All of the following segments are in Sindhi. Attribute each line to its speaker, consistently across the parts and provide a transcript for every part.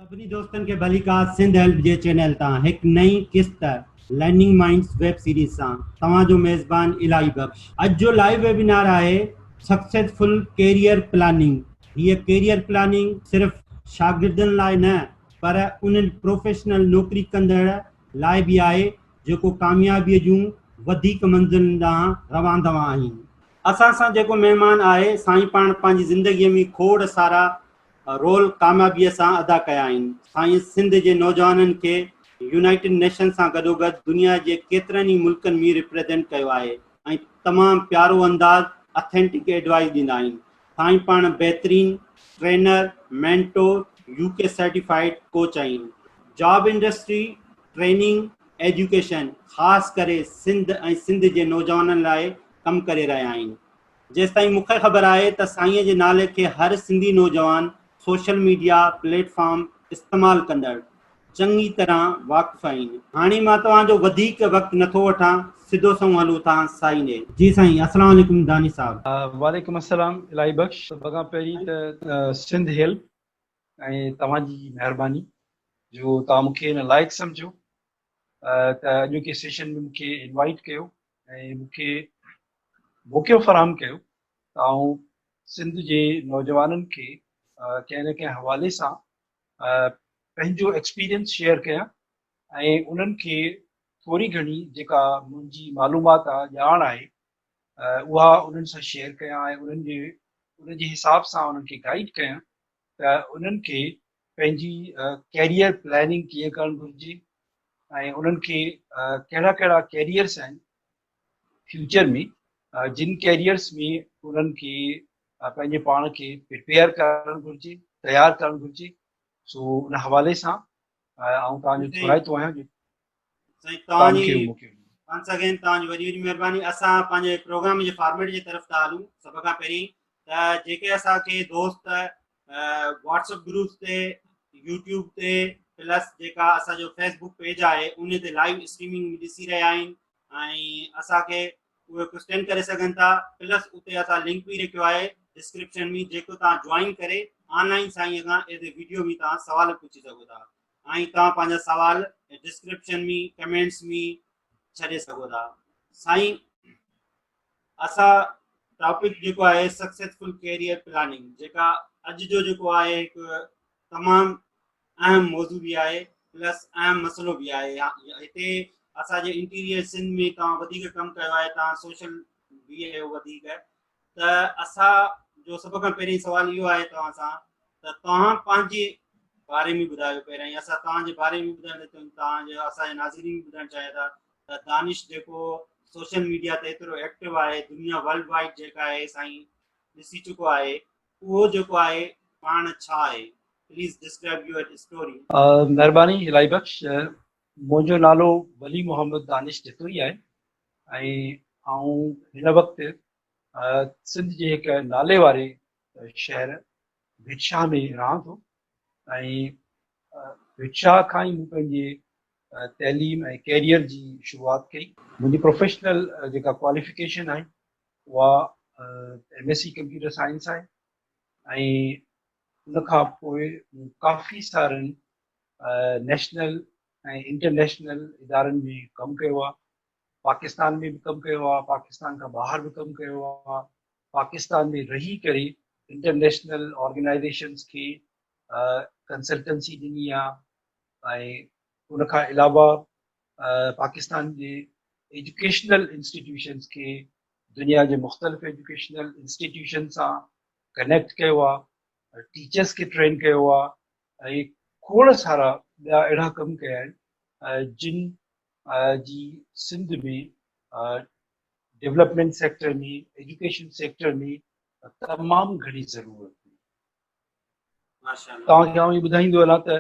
Speaker 1: سڀني دوستن کي ڀليڪار سنڌ هيلپ جي چينل تان هڪ نئين قسط لرننگ مائنڊز ويب سيريز سان توهان جو ميزبان الاهي بخش. اڄ جو لائيو ويبينار آهي سڪسيسفل ڪيريئر پلاننگ. هيء ڪيريئر پلاننگ صرف شاگردن لاء نه پر انهن پروفيشنل نوڪري ڪندڙ لاء به آهي جيڪو ڪاميابيء جون وڌيڪ منزلن ڏانهن روان دوان آهن. اسان سان جيڪو مهمان آهي سائين پاڻ پنهنجي زندگيء ۾ کوڙ سارا رول ڪاميابيء سان ادا ڪيا آهن. سائين سنڌ جي نوجوانن کي يونائيٽڊ نيشن سان گڏوگڏ دنيا جي ڪيترن ئي ملڪن ۾ ريپريزينٽ ڪيو آهي ۽ تمام پيارو انداز اٿينٽڪ ايڊوائيس ڏيندا آهن. سائين پاڻ بهترين trainer, mentor, U K certified coach آهن. جاب انڊسٽري، ٽريننگ، ايجوڪيشن خاص ڪري سنڌ ۽ سنڌ جي نوجوانن لاء ڪم ڪري رهيا آهن. جيستائين مون کي خبر آهي ته سائينء جي نالي کي هر سنڌي نوجوان سوشل ميڊيا پليٽ فارم استعمال ڪندڙ چڱي طرح واقف آهن. هاڻي مان توهان جو وڌيڪ وقت نٿو وٺان، سڌو سنئون هلون ٿا سائين ڏي. جي سائين السلام عليڪم دانش صاحب.
Speaker 2: وعليڪم السلام الاهي بخش. سڀ کان پهرين ته سنڌ هيلپ ۽ توهان جي مهرباني جو توهان مون کي ان لائق سمجهيو ته اڄوڪي سيشن ۾ مون کي انوائيٽ ڪيو ۽ مون کي موقعو فراهم ڪيو ته آئون سنڌ جي نوجوانن کي ڪنهن نه ڪنهن حوالي سان پنهنجو ايڪسپيرينس شيئر ڪيان ۽ انهن کي ٿوري گهڻي جيڪا منهنجي معلومات آهي ڄاڻ آهي اها انهن سان شيئر ڪيان ۽ انهن جي ان جي حساب سان انهن کي گائيڊ ڪيان ته انهن کي پنهنجي ڪيريئر پلاننگ ڪيئن ڪرڻ گهرجي ۽ انهن کي ڪهڙا ڪهڙا ڪيريئرس آهن فيوچر ۾ جن ڪيريئرس ۾ انهن کي پنهنجي پاڻ کي پريپيئر ڪرڻ گهرجي تيار ڪرڻ گهرجي سو ان حوالي سان آئون توهان جو ٿورائتو آهيان جو
Speaker 1: سائين توهان جي ونس اگين توهان جي وڏي وڏي مهرباني اسان پنهنجي پروگرام جي فارميٽ جي طرف ٿا هلون سڀ کان پهرين ته جيڪي اسان کي دوست واٽس اپ گروپس تي يوٽيوب تي پلس جيڪا اسان جو فيس بڪ پيج آهي ان تي لائيو اسٽريمنگ ڏسي رهيا آهن ۽ اسان کي اهي ڪوسچن ڪري سگهن ٿا پلس اتي اسان لنڪ به رکيو آهي ڊسڪرپشن ۾ جيڪو توهان جوائن ڪري آن لائن سائين کان ايز اي ويڊيو ۾ توهان سوال پڇي سگهو ٿا ۽ توهان پنهنجا سوال ڊسڪرپشن ۾ ڪمينٽس ۾ ڇڏي سگهو ٿا. سائين اسان ٽاپڪ جيڪو آهي سڪسيسفل ڪيريئر پلاننگ جيڪا اڄ جو جيڪو آهي هڪ تمام اهم موضوع به آهي پلس اهم مسئلو به آهي. هتي اسان جي انٽيريئر سنڌ ۾ توهان وڌيڪ ڪم ڪيو آهي، توهان سوشل به آهيو وڌيڪ، ته اسان جو سڀ کان پهرين سوال اهو آهي توهان سان ته توهان پنهنجي باري ۾ ٻڌايو. پهريائين اسان توهان جي باري ۾ ٻڌائڻ ٿا چاهيون، توهان جو اسان جي ناظرين به ٻڌائڻ چاهيان ٿا ته دانش جيڪو سوشل ميڊيا تي ايترو ايڪٽو آهي، دنيا ورلڊ وائيڊ جيڪا آهي سائين ڏسي چڪو آهي، اهو جيڪو آهي پاڻ ڇا آهي؟ Please describe your story.
Speaker 2: مهرباني الاهي بخش. منهنجو نالو ولي محمد دانش جتوئي آهي ۽ آئون هن وقت سنڌ جي هڪ نالي واري شهر ڀٽ شاهه ۾ رهان ٿو ۽ ڀٽ شاهه کان ئي مون پنهنجي تعليم ۽ ڪيريئر جي شروعات ڪئي. منهنجي پروفيشنل جيڪا ڪواليفڪيشن آهي اها M S C computer science آهي ۽ ان کان پوء مون ڪافي سارن نيشنل ۽ انٽرنيشنل ادارن ۾ ڪم ڪيو آهي. پاڪستان ۾ به ڪم ڪيو آهي، پاڪستان کان ٻاهر به ڪم ڪيو آهي. پاڪستان ۾ رهي ڪري انٽرنيشنل آرگنائيزيشنز کي ڪنسلٽنسي ڏني آهي ۽ ان کان علاوه پاڪستان جي ايجوڪيشنل انسٽيٽيوشنز کي دنيا جي مختلف ايجوڪيشنل انسٽيٽيوشن سان ڪنيڪٽ ڪيو آهي، ٽيچرس کي ٽرين ڪيو آهي ۽ کوڙ سارا ٻيا اهڙا ڪم ڪيا آهن جن جي Sindh ۾ development sector ۾ education sector ۾ تمام گهڻي ضرورت هئي. توهان کي آئون ٻڌائيندو هلان ته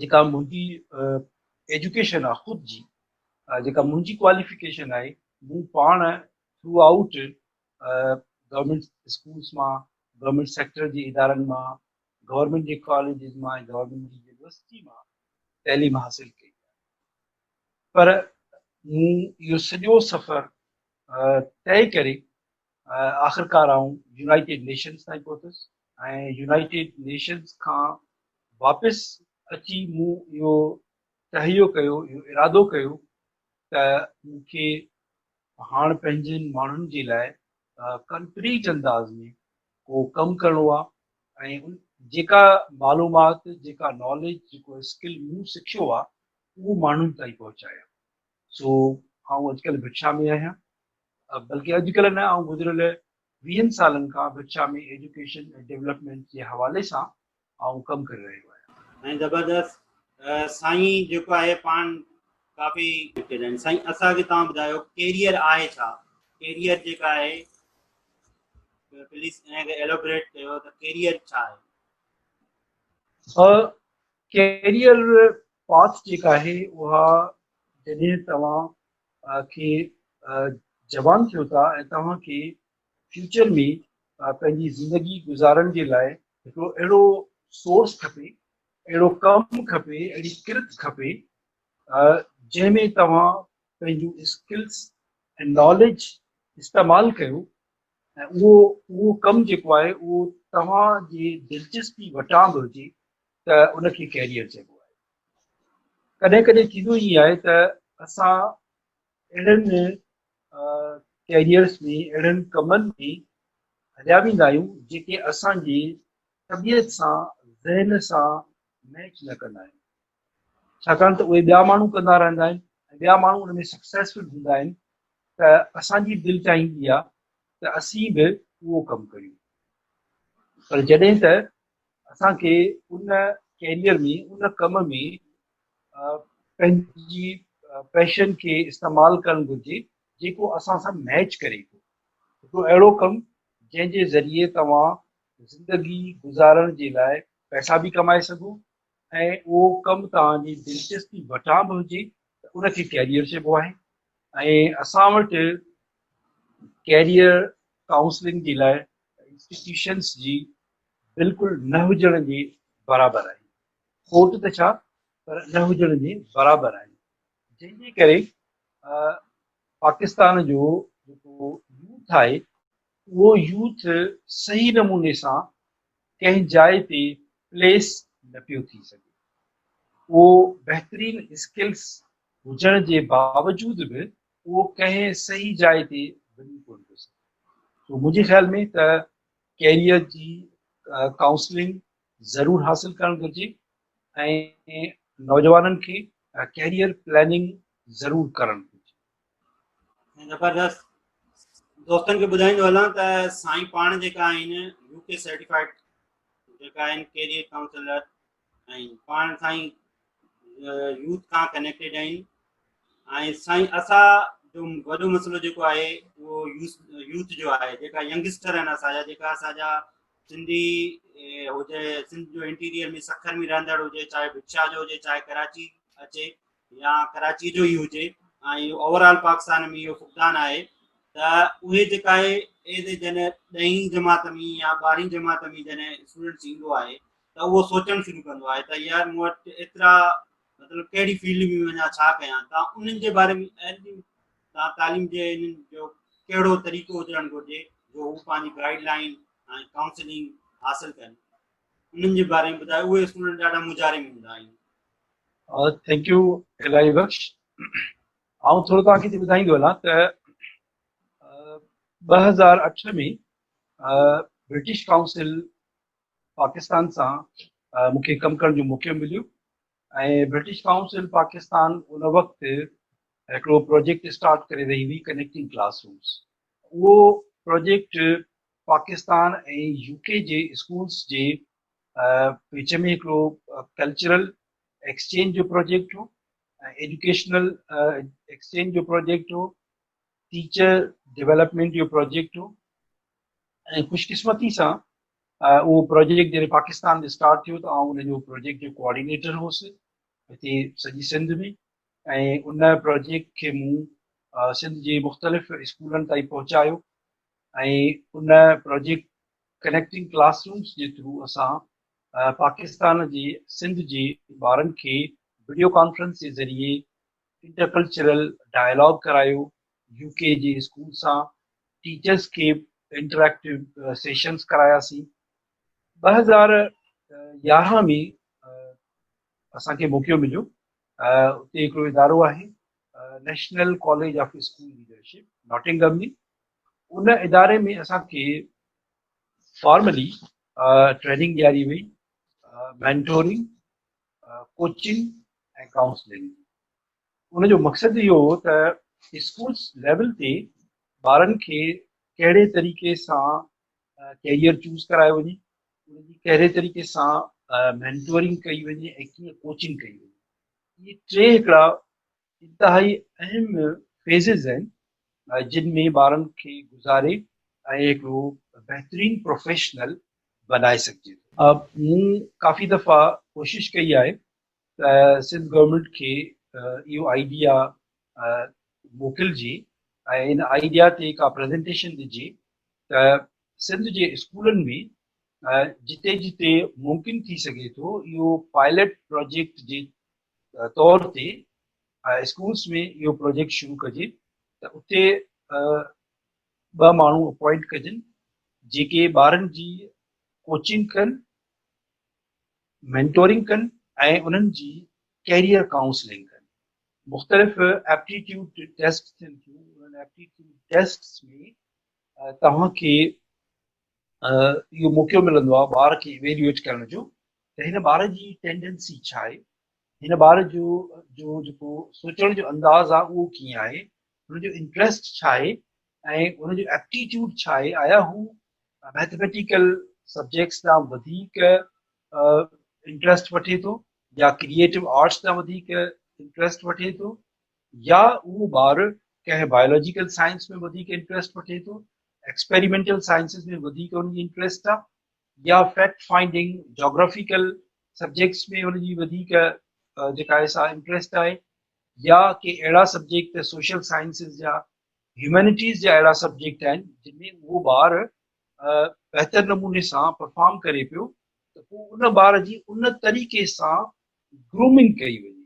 Speaker 2: جيڪا منهنجي ايجوڪيشن آهي خود جي جيڪا منهنجي ڪواليفڪيشن آهي مون پاڻ ٿرو آئوٽ گورنمينٽ اسڪولس مان گورنمينٽ سيڪٽر جي ادارن مان گورنمينٽ جي ڪاليجز مان ۽ گورنمينٽ جي يونيورسٽي مان تعليم حاصل ڪئي آهي پر مون اهو سڄو سفر طئي ڪري آخرڪار آئون يونائيٽيڊ نيشنز تائين پهتس ۽ يونائيٽيڊ نيشنز کان واپس اچي مون اهو تهيو ڪيو، اهو ارادو ڪيو ته مون کي هاڻ پنهنجن ماڻهن جي لاء ڪنڪريٽ انداز ۾ ڪو ڪم ڪرڻو آ ۽ جيڪا معلومات، جيڪا ناليج، جيڪو اسڪل مون سکيو آ اهو ماڻهن تائين پهچايان. سو آئون اڄڪلهه ڀٽشاهه ۾ آهيان، بلڪه اڄڪلهه نه، آئون گذريل ويهن سالن کان ڀٽشاهه ۾ ايجوڪيشن ۽ ڊولپمينٽ جي حوالي سان آئون ڪم ڪري رهيو آهيان.
Speaker 1: سائين زبردست سائين جيڪو آهي پاڻ ڪافي سائين اسان کي توهان ٻڌايو ڪيريئر آهي ڇا؟ ڪيريئر جيڪا آهي پليز ان کي ايلوبريٽ ڪيو ته ڪيريئر ڇا آهي؟
Speaker 2: ڪيريئر پاٿ جيڪا آهي اها جڏهن توهان کي جوان ٿيو ٿا ۽ توهان کي فيوچر ۾ پنهنجي زندگي گذارڻ جي لاء هڪڙو اهڙو سورس کپي، اهڙو ڪم کپي، اهڙي ڪرت کپي جنهن ۾ توهان پنهنجون اسڪلس ۽ ناليج استعمال ڪيو ۽ اهو ڪم جيڪو آهي اهو توهان جي دلچسپي وٽان به هجي ته ان کي ڪيريئر چئبو آهي. ڪڏهن ڪڏهن ٿيندو ائين آهي ته اسان اهڙن ڪيريئرس ۾ اهڙن ڪمن ۾ هليا ويندا آهيون جيڪي اسان جي طبيعت سان ذهن سان ميچ نه ڪندا آهن، ڇاڪاڻ ته اهي ٻيا ماڻهو ڪندا رهندا آهن ۽ ٻيا ماڻهو ان ۾ سڪسيسفل هوندا آهن ته اسان جي دل چاهيندي آهي ته اسين به اهو ڪم ڪريون، پر جڏهن ته اسان کي ان ڪيريئر ۾ ان ڪم ۾ پنهنجي پيشن کي استعمال ڪرڻ گهرجي جيڪو اسان سان ميچ ڪري ٿو. هڪڙو اهڙو ڪم جنهن جي ذريعي توهان زندگي گذارڻ جي لاء پئسا به ڪمائي سگهو ۽ اهو ڪم توهان جي دلچسپي وٽان به هجي ته ان کي ڪيريئر چئبو آهي ۽ اسان وٽ ڪيريئر ڪائونسلنگ جي لاء انسٽيٽيوشنس جي بلڪل نه هجڻ جي برابر آهي. کوٽ ته ڇا پر نه هجڻ جي برابر آهي، جنهن جي ڪري پاڪستان جو جيڪو يوٿ آهي اهو يوٿ صحيح نموني سان ڪنهن جاء تي پليس نه پيو ٿي سگهي. اهو بهترين اسڪلس هجڻ جي باوجود به اهو ڪنهن صحيح جاء تي وڃي ڪونه پيو سگهي. سو منهنجي خيال ۾ ته ڪيريئر جي ڪائونسلنگ ضرور حاصل ڪرڻ گهرجي ۽ نوجوانن کي ڪيريئر پلاننگ ضرور ڪرڻ گهرجي.
Speaker 1: زبردست دوستن کي ٻڌائيندو هلان ته سائين پاڻ جيڪا آهن يو ڪي سرٽيفائيڊ جيڪا آهن ڪيريئر ڪائونسلر ۽ پاڻ سائين يوٿ کان ڪنيڪٽيڊ آهن ۽ سائين اسا جو وڏو مسئلو جيڪو آهي اهو يوٿ جو آهي جيڪا ينگسٽر آهن اسان جا جيڪا اسان جا سنڌي هجي سنڌ جو انٽيريئر ۾ سکر ۾ رهندڙ هجي چاهي ڀٽشاهه جو هجي چاهي ڪراچي اچي يا ڪراچي جو ئي هجي ۽ اوور آل پاڪستان ۾ اهو فقدان آهي ته اهي جيڪا آهي ايز اي جڏهن ڏهين جماعت ۾ يا ٻارهين جماعت ۾ جڏهن اسٽوڊنٽس ايندو آهي ته اهو سوچڻ شروع ڪندو آهي ته يار مون وٽ ايترا مطلب ڪهڙي فيلڊ ۾ وڃان ڇا ڪيان تان انهن جي باري ۾ تان تعليم جي انهن جو ڪهڙو طريقو هجڻ گهرجي جو هو پنهنجي گائيڊ لائن ۽ ڪائونسلنگ حاصل ڪن انهن جي باري ۾ ٻڌايو اهي اسٽوڊنٽ ڏاڍا مونجهاري ۾ هوندا آهن.
Speaker 2: Thank you الاهي بخش. آئون ٿورو توهان کي ٻڌائيندو هلان ته 2008 ۾ برٽش ڪائونسل پاڪستان سان مون کي ڪم ڪرڻ جو موقعو مليو ۽ برٽش ڪائونسل پاڪستان ان وقت هڪڙو پروجيڪٽ اسٽارٽ ڪري رهي هئي ڪنيڪٽنگ ڪلاس رومس. اهو پروجيڪٽ پاڪستان ۽ يو ڪي جي اسڪولس جي وچ ۾ هڪڙو ڪلچرل ايڪسچينج جو پروجيڪٽ هو ۽ ايجوڪيشنل ايڪسچينج جو پروجيڪٽ هو، ٽيچر ڊيولپمينٽ جو پروجيڪٽ هو ۽ خوش قسمتي سان اهو پروجيڪٽ جڏهن پاڪستان ۾ اسٽارٽ ٿيو ته آئون ان جو پروجيڪٽ جو ڪوآرڊينيٽر هوس هتي سڄي سنڌ ۾ ۽ ان پروجيڪٽ کي مون سنڌ جي مختلف اسڪولن تائين پهچايو ۽ ان پروجيڪٽ ڪنيڪٽنگ ڪلاس رومس جي ٿرو اسان پاڪستان جي سنڌ جي ٻارن کي وڊيو ڪانفرنس جي ذريعي انٽرڪلچرل ڊائلاگ ڪرايو، يو ڪي جي اسڪول سان ٽيچرس کي انٽرايڪٽو سيشنز ڪراياسين. 2011 ۾ اسان کي موقعو مليو. اتي هڪڙو ادارو آهي national college of school leadership Nottingham ۾، ان اداري ۾ اسان کي فارملي ٽريننگ ڏياري وئي مينٽورنگ، ڪوچنگ ۽ ڪائونسلنگ. ان جو مقصد اهو هو ته اسڪولس ليول تي ٻارن کي ڪهڙي طريقي سان ڪيريئر چوز ڪرايو وڃي، ان جي ڪهڙي طريقي سان مينٽورنگ ڪئي وڃي ۽ ڪيئن ڪوچنگ ڪئي وڃي. اهي ٽي هڪڙا انتهائي اهم فيزز آهن جن ۾ ٻارن کي گذاري ۽ هڪڙو بهترين پروفيشنل بنائي سگهجي ٿو. مون ڪافي دفعا ڪوشش ڪئي آهي ته سنڌ گورنمينٽ کي اهو آئيڊيا موڪلجي ۽ ان آئيڊيا تي ڪا پريزنٽيشن ڏجي ته سنڌ جي اسڪولن ۾ جتي جتي ممڪن ٿي سگهي ٿو اهو پائلٽ پروجيڪٽ جي طور تي اسڪولس ۾ اهو پروجيڪٽ شروع ڪجي ته اتي ٻه ماڻهو اپوائنٽ ڪجن جيڪي ٻارن جي ڪوچنگ ڪن، مينٽورنگ ڪن ۽ انهن جي ڪيريئر ڪائونسلنگ ڪن. مختلف ايپٽيٽيوڊ ٽيسٽ ٿين ٿيون، انهن ايپٽيٽيوڊ ٽيسٽس ۾ توهان کي اهو موقعو ملندو آهي ٻار کي ايويليوئيٽ ڪرڻ جو ته هن ٻار جي ٽينڊنسي ڇا آهي، هن ٻار جو جو جيڪو سوچڻ جو انداز آهي اهو ڪيئن آهي، هن جو انٽريسٽ ڇا آهي ۽ هن جو ايپٽيٽيوڊ ڇا آهي، آيا هو ميٿميٽيڪل سبجيڪٽس ڏانهن وڌيڪ انٽريسٽ وٺي ٿو يا ڪريئيٽو آرٽس ڏانهن وڌيڪ انٽريسٽ وٺي ٿو يا اهو ٻار ڪنهن بايولاجيڪل سائنس ۾ وڌيڪ انٽريسٽ وٺي ٿو، ايڪسپيريمينٽل سائنسز ۾ وڌيڪ ان جي انٽريسٽ آهي يا فيڪٽ فائنڊنگ جاگرافيڪل سبجيڪٽس ۾ ان جي وڌيڪ جيڪا آهي سا انٽريسٽ آهي يا ڪي اهڙا سبجيڪٽ سوشل سائنسز جا هيومينٽيز جا اهڙا سبجيڪٽ آهن جن ۾ اهو ٻار بهتر نموني سان پرفارم ڪري پيو ته پوء ان ٻار جي ان طريقي سان گرومنگ ڪئي وڃي.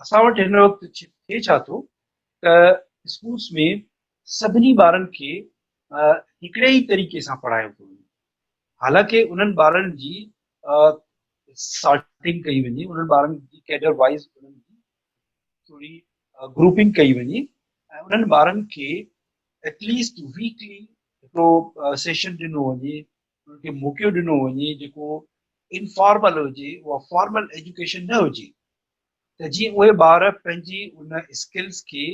Speaker 2: اسان وٽ هن وقت ٿئي ڇا ٿو ته اسڪولس ۾ سڀني ٻارن کي هڪڙي ئي طريقي سان پڙهايو ٿو وڃي، حالانڪه انهن ٻارن جي سارٽنگ ڪئي وڃي، انهن ٻارن جي ڪيڊر وائز انهن جي ٿوري گروپنگ ڪئي وڃي ۽ انهن ٻارن کي ايٽليسٽ ويڪلي هڪڙو سيشن ڏنو وڃي، انهن کي موقعو ڏنو وڃي جيڪو انفارمل هجي، اها فارمل ايجوڪيشن نه هجي ته جيئن اهي ٻار پنهنجي ان اسڪلز کي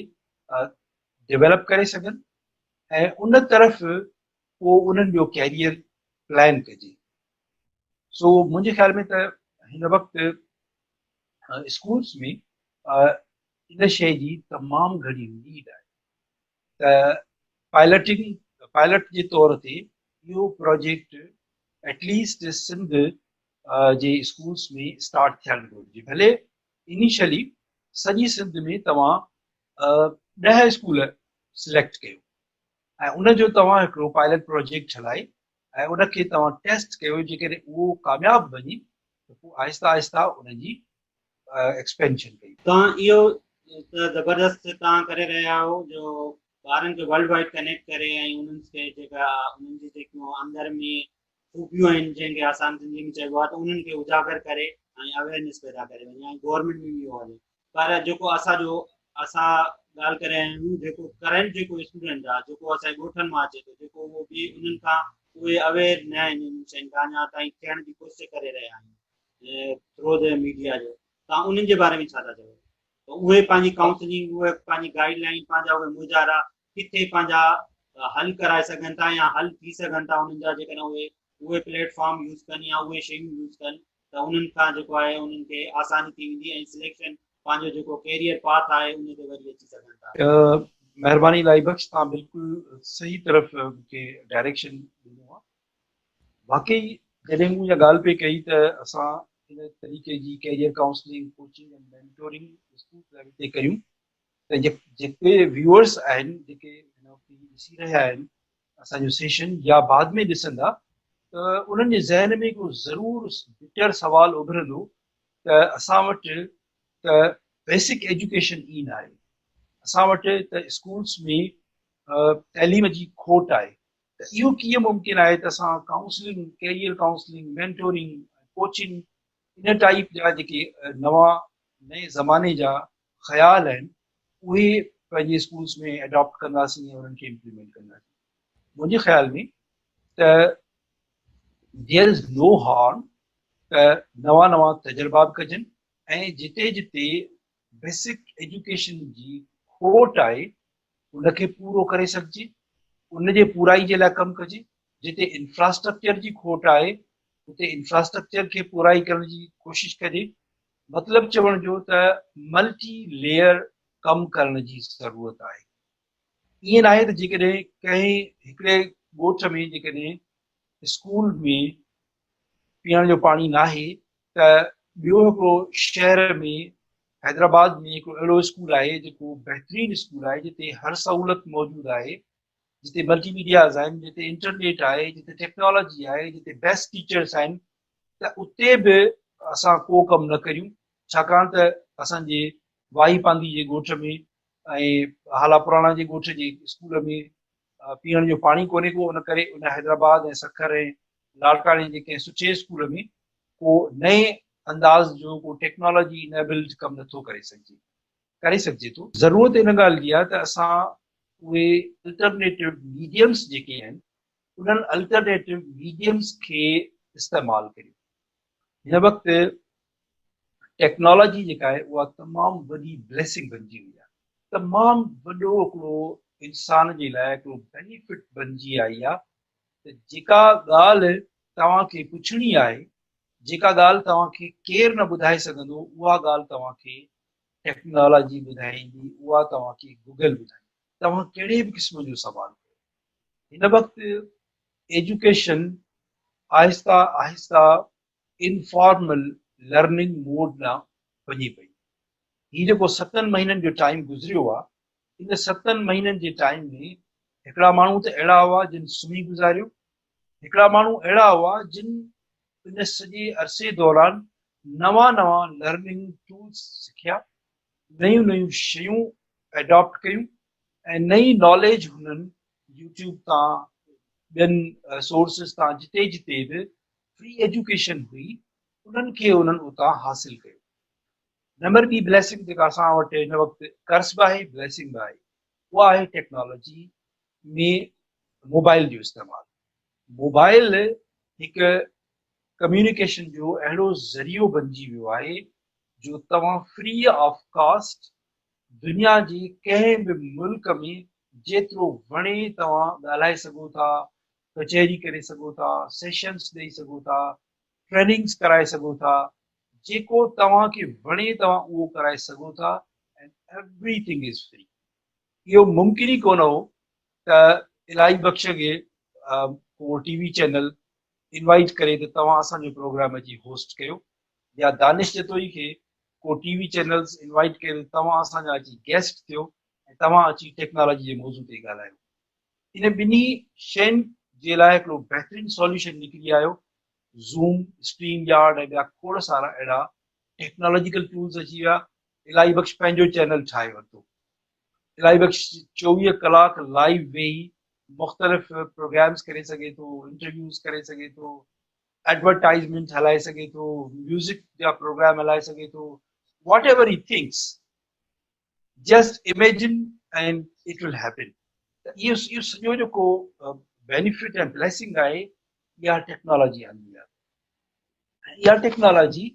Speaker 2: ڊيولپ ڪري سگهن ۽ ان طرف پوء انهن جو ڪيريئر پلان ڪجي. سو منهنجي خيال ۾ ته هن وقت اسڪولس ۾ ان شيء جي تمام گهڻي نيڊ آهي ته پائلٽنگ پائلٽ جي طور تي اهو پروجيڪٽ ايٽليسٽ سنڌ جي اسڪولس ۾ اسٽارٽ ٿيڻ گهرجي. ڀلي انيشلي سڄي سنڌ ۾ توهان 10 اسڪول سليڪٽ ڪيو ۽ ان جو توهان هڪڙو پائلٽ پروجيڪٽ هلائي ۽ ان کي توهان ٽيسٽ ڪيو، جيڪڏهن اهو ڪامياب وڃي ته پوء آهستي آهستي ان جي ايڪسپينشن ڪئي.
Speaker 1: توهان اهو ته زبردست توهان ڪري رهيا آهيو جو ٻارن کي ورلڊ وائيڊ ڪنيڪٽ ڪري ۽ انهن کي جيڪا انهن جي جيڪيون اندر ۾ خوبيون آهن جنهن کي آسان سنڌي ۾ چئبو آهي ته انهن کي اجاگر ڪري ۽ اويئرنيس پيدا ڪري وڃي ۽ گورنمينٽ ۾ به اهو هلي. پر جيڪو اسان جو اسان ڳالهه ڪري رهيا آهيون جيڪو ڪرنٽ جيڪو اسٽوڊنٽ آهي جيڪو اسان جي ڳوٺن مان اچي ٿو جيڪو اهو به انهن کان اهي اويئر نه آهن انهن شين کان اڃا تائين ٿيڻ جي ڪوشش ڪري رهيا آهن ٿرو the media جو، تان انهن جي باري ۾ ڇا ٿا چئو ته اهي پنهنجي ڪائونسلنگ اهي پنهنجي گائيڊ لائن پنهنجا اهي مظاهرا ڪٿي پنهنجا حل ڪرائي سگهن ٿا يا حل ٿي سگهن ٿا انهن جا جيڪڏهن اهي اهي پليٽ فارم يوز ڪن يا اهي شيون يوز ڪن ته انهن کان جيڪو آهي انهن کي آساني ٿي ويندي ۽ سليڪشن پنهنجو جيڪو ڪيريئر پاٿ آهي ان تي وري اچي سگهن ٿا.
Speaker 2: مهرباني الاهي بخش، توهان بلڪل صحيح طرف مون کي ڊائريڪشن ڏنو آهي. واقعي جڏهن مون اها ڳالهه پئي ڪئي ته اسان ان طريقي جي career counselling, coaching ۽ mentoring school level تي ڪيون ته جيڪي ويوئرس آهن جيڪي هن وقت هي ڏسي رهيا آهن اسان جو سيشن يا بعد ۾ ڏسندا ته انهن جي ذهن ۾ هڪڙو ضرور بٽر سوال اڀرندو ته اسان وٽ ته بيسڪ ايجوڪيشن ئي ناهي، اسان وٽ ته اسڪولس ۾ تعليم جي کوٽ آهي ته اهو ڪيئن ممڪن آهي ته اسان counselling, career counselling, mentoring, coaching ان ٽائيپ جا جيڪي نوان نئين زماني جا خيال آهن اهي پنهنجي اسڪولس ۾ اڊاپٽ ڪنداسين ۽ انهن کي امپليمينٽ ڪنداسين. منهنجي خيال ۾ ته ديئر از نو هارم ته نوان نوان تجربا به ڪجن ۽ جتي جتي بيسڪ ايجوڪيشن جي کوٽ آهي ان کي پورو ڪري سگهجي، ان جي پورائي جي لاء ڪم ڪجي، جتي انفراسٽرڪچر جي کوٽ آهي اتي انفراسٽرڪچر کي پورائي ڪرڻ جي ڪوشش ڪجي. مطلب چوڻ جو ته ملٽي ليئر ڪم ڪرڻ جي ضرورت آهي. ائين ناهي ته جيڪڏهن ڪنهن هڪڙي ڳوٺ ۾ جيڪڏهن اسڪول ۾ پيئڻ جو پاڻي ناهي ته ٻيو هڪڙو شهر ۾ حيدرآباد ۾ هڪڙو اهڙو اسڪول آهي جيڪو بهترين اسڪول آهي جتي هر سهولت موجود آهي، جتي ملٽي ميڊياز آهن، جتي انٽرنيٽ آهي، جتي ٽيڪنالاجي آهي، جتي بيسٽ ٽيچرس آهن ته اتي به اسان ڪو ڪم نه ڪريون ڇاڪاڻ ته اسان جي واهي پانڌي جي ڳوٺ ۾ ۽ هالا پراڻا جي ڳوٺ جي اسڪول ۾ پيئڻ جو پاڻي ڪونهي ڪو، ان ڪري ان حيدرآباد ۽ سکر ۽ لاڙڪاڻي جي ڪنهن سٺي اسڪول ۾ ڪو نئين انداز جو ڪو ٽيڪنالاجي انيبلڊ ڪم نٿو ڪري سگهجي ڪري سگهجي ٿو. ضرورت ان ڳالهه جي آهي ته اسان اهي الٽرنيٽو ميڊيمس جيڪي آهن انهن الٽرنيٽو ميڊيمس کي استعمال ڪريون. هن وقت ٽيڪنالاجي جيڪا آهي اها تمام وڏي بليسنگ بنجي وئي آهي، تمام وڏو هڪڙو انسان جي لاء هڪڙو بينيفٽ بنجي آئي آهي ته جيڪا ڳالهه توهان کي پڇڻي آهي، جيڪا ڳالهه توهان کي ڪير نه ٻڌائي سگهندو، اها ڳالهه توهان کي ٽيڪنالاجي ٻڌائيندي، اها توهان کي گوگل ٻڌائيندي. توهان ڪهڙي به قسم جو سوال ڪيو. هن وقت ايجوڪيشن آهستي آهستي انفارمل لرننگ موڊ ڏانهن وڃي پئي. هي جيڪو ستن مهينن جو ٽائيم گذريو آهي، ان ستن مهينن جي ٽائيم ۾ هڪڙا ماڻهو ته اهڙا هئا جن سمهي گذاريو، هڪڙا ماڻهو اهڙا هئا جن ان سڄي عرصي دوران نوان نوان لرننگ ٽولز سکيا، نيون نيون شيون اڊاپٽ ڪيون ۽ نئين ناليج هنن يوٽيوب تان ٻين سورسز تان جتي جتي به فري ايجوڪيشن هئي انهن کي انهن اتان حاصل ڪيو. نمبر ٻي بليسنگ جيڪا اسان وٽ هن وقت ڪرس به آهي بليسنگ به آهي اها آهي ٽيڪنالاجي ۾ موبائل جو استعمال. موبائل هڪ ڪميونيڪيشن جو اهڙو ذريعو بنجي ويو آهي جو توهان فري آف ڪاسٽ دنيا جي ڪنهن به ملڪ ۾ جيترو وڻي توهان ڳالهائي سگهو ٿا، ڪچهري ڪري سگهو ٿا، سيشنز ڏئي سگهو ٿا، ٽريننگز ڪرائي سگهو ٿا، جيڪو توهان کي وڻي توهان اهو ڪرائي سگهو ٿا and everything is free. اهو ممڪن ئي ڪونه هو ته الاهي بخش کي ڪو ٽي وي چينل انوائيٽ ڪري ته توهان اسان جو پروگرام اچي هوسٽ ڪيو يا دانش جتوئي کي ڪو ٽي وي چينلز انوائيٽ ڪري ته توهان اسان جا اچي گيسٽ ٿيو ۽ توهان اچي ٽيڪنالاجي جي موضوع تي ڳالهايو. ان ٻنهي شين جي لاء هڪڙو بهترين سوليوشن نڪري آيو، زوم، اسٽريم يارڊ ۽ ٻيا کوڙ سارا اهڙا ٽيڪنالاجيڪل ٽولز اچي ويا. الاهي بخش پنهنجو چينل ٺاهي ورتو. الاهي بخش 24 ڪلاڪ لائيو ويهي مختلف پروگرامز ڪري سگهي ٿو، انٽرويوز ڪري سگهي ٿو، ايڊورٽائزمينٽ هلائي سگهي ٿو، ميوزڪ جا پروگرام هلائي سگهي ٿو، whatever he thinks just imagine and it will happen. ته اهو سڄو جيڪو بينيفٽ ۽ بليسنگ آهي اها ٽيڪنالاجي آندي آهي. اها ٽيڪنالاجي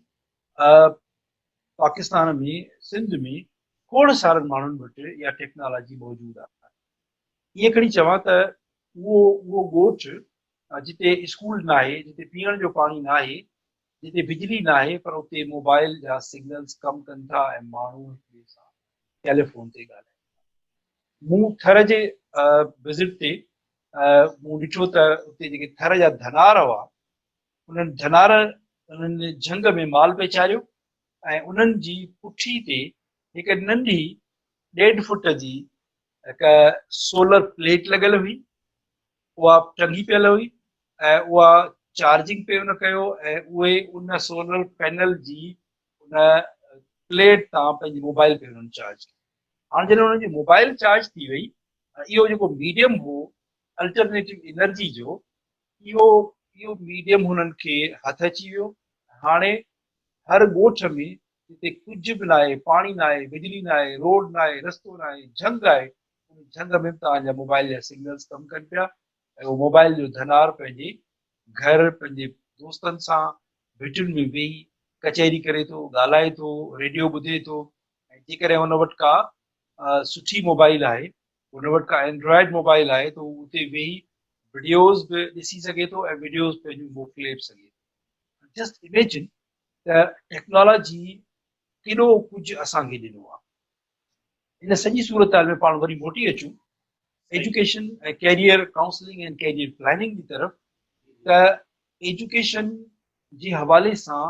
Speaker 2: پاڪستان ۾ سنڌ ۾ کوڙ سارن ماڻهن وٽ اها ٽيڪنالاجي موجود آهي. ائين کڻي چوان ته اهو ڳوٺ جتي اسڪول ناهي، جتي پيئڻ جو پاڻي ناهي، جتي بجلي ناهي پر اتي موبائل جا سگنلز ڪم ڪن ٿا ۽ ماڻهو هڪ ٻئي سان ٽيليفون تي ڳالهائين ٿا. مون ٿر جي وزٽ تي مون ڏٺو ته اتي جيڪي ٿر جا ڌنار هئا انهن ڌنار انهن جهنگ ۾ مال پئي چاريو ۽ انهن جي پٺي تي هڪ ننڍي ڏيڍ فٽ جي هڪ سولر پليٽ لڳل هئي، اها ٽنگي پيل هئي ۽ اها چارجنگ پئي ان ڪيو ۽ اهي ان سولر پينل جي ان پليٽ تان پنهنجي موبائل پئي انهن چارج ڪئي. هاڻ جڏهن انهن جي موبائل چارج ٿي وئي ۽ اهو جيڪو ميڊيم هو الٽرنيٽو انرجي جو اهو ميڊيم هنن کي هٿ اچي ويو. هاڻي هر ڳوٺ ۾ جتي ڪجهه به ناهي، پاڻي ناهي، بجلي ناهي، روڊ ناهي، رستو ناهي، جهنگ آهي، ان جهنگ ۾ به توهان جا موبائل جا سگنلز ڪم ڪن پيا ۽ اهو موبائل جو ڌنار پنهنجي گهر، پنهنجي دوستن سان ڀٽين ۾ ويهي ڪچهري ڪري ٿو، ڳالهائي ٿو، ريڊيو ٻڌي ٿو ۽ جيڪڏهن ان وٽ ڪا سٺي موبائل آهي، ان وٽ ڪا اينڊرائيڊ موبائل آهي ته هو اتي ويهي وڊيوز به ڏسي سگهي ٿو ۽ وڊيوز پنهنجون موڪلي به سگهي ٿو. جسٽ اميجن ته ٽيڪنالاجي ڪيڏو ڪجهه اسان کي ڏنو آهي. ان سڄي صورتحال ۾ پاڻ وري موٽي اچون education ۽ career counselling ۽ career planning جي طرف ته ايجوڪيشن جي حوالي سان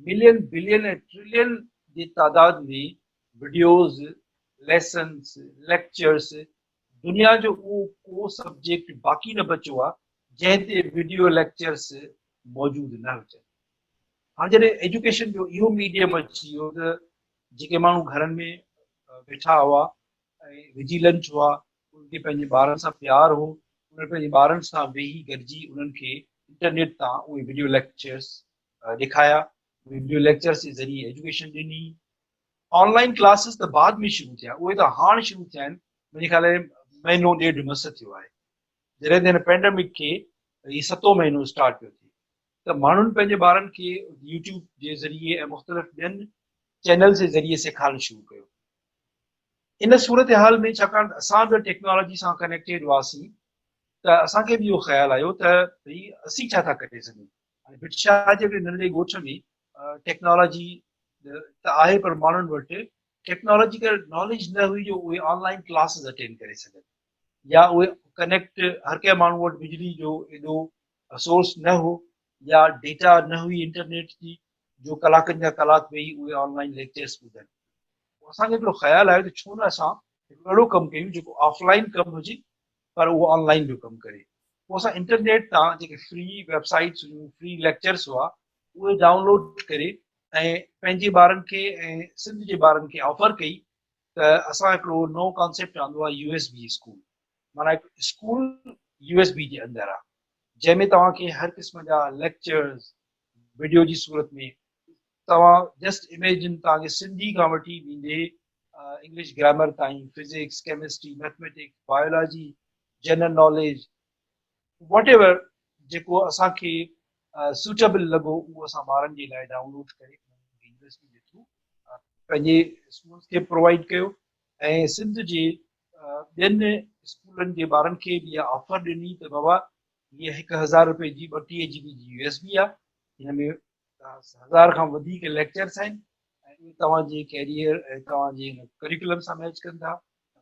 Speaker 2: ملين بلين ۽ ٽرلين جي تعداد ۾ وڊيوز، ليسنز، ليڪچرز، دنيا جو اهو ڪو سبجيڪٽ باقي نه بچيو آهي جنهن تي وڊيو ليڪچرز موجود نه هجن. هاڻ جڏهن ايجوڪيشن جو اهو ميڊيم اچي ويو ته جيڪي ماڻهو گهرن ۾ ويٺا هئا ۽ وجيلنٽ هئا، انهن کي پنهنجي ٻارن سان پيار هو، انهن پنهنجي ٻارن سان ويهي گڏجي انهن کي انٽرنيٽ تان اهي وڊيو ليڪچرز ڏيکايا، وڊيو ليڪچرز جي ذريعي ايجوڪيشن ڏني. آن لائن ڪلاسز ته بعد ۾ شروع ٿيا، اهي ته هاڻ شروع ٿيا آهن، منهنجي خيال ۾ مهينو ڏيڍ مس ٿيو آهي، جڏهن ته هن پينڊمڪ کي هي ستون مهينو اسٽارٽ پيو ٿئي ته ماڻهن پنهنجي ٻارن کي يوٽيوب جي ذريعي ۽ مختلف ٻين چينلز جي ذريعي سيکارڻ شروع ڪيو. ان صورتحال ۾ ڇاڪاڻ ته اسان به ٽيڪنالاجي سان ڪنيڪٽيڊ هئاسين ته اسان کي به اهو خيال آيو ته ڀئي اسين ڇا ٿا ڪري سگهون. هاڻي ڀٽ شاهه جي هڪڙي ننڍڙي ڳوٺ ۾ ٽيڪنالاجي ته آهي پر ماڻهن وٽ ٽيڪنالاجيڪل ناليج نه هئي جو اهي آن لائن ڪلاسز اٽينڊ ڪري سگهن يا اهي ڪنيڪٽ هر ڪنهن ماڻهو وٽ بجلي جو ايڏو سورس نه هو يا ڊيٽا نه هئي انٽرنيٽ جي جو ڪلاڪن جا ڪلاڪ ويهي اهي آن لائن ليڪچرس ٻڌن. پوء اسان کي هڪڙو خيال آيو ته ڇو نه اسان هڪڙو اهڙو ڪم ڪيون جيڪو آف لائن ڪم هجي پر اهو آن لائن به ڪم ڪري. پوء اسان انٽرنيٽ تان جيڪي فري ويب سائيٽس هيون، فري ليڪچرس هئا اهي ڊائونلوڊ ڪري ۽ پنهنجي ٻارن کي ۽ سنڌ جي ٻارن کي آفر ڪئي ته اسان هڪڙو نئون ڪانسيپٽ آندو آهي يو ايس بي اسڪول معنيٰ هڪ اسڪول يو ايس بي جي اندر آهي جنهن ۾ توهان کي هر قسم جا ليڪچرز وڊيو جي صورت ۾ توهان جسٽ اميجن توهان کي سنڌي کان وٺي ويندي انگلش گرامر تائين physics chemistry mathematics biology general knowledge whatever جيڪو اسان کي سوٽيبل لڳو اهو اسان ٻارن جي لاء ڊائونلوڊ ڪري يونيورسٽي جي ٿرو پنهنجي اسڪولس کي پرووائڊ ڪيو ۽ سنڌ جي ٻين اسڪولن جي ٻارن کي به اها آفر ڏني ته بابا هيء 1000 روپئي جي 32 جي بي جي يو ايس بي آهي، هن ۾ هزار کان وڌيڪ ليڪچرس آهن ۽ اهي توهان جي ڪيريئر ۽ توهان جي هن ڪريڪولم سان ميچ ڪن ٿا،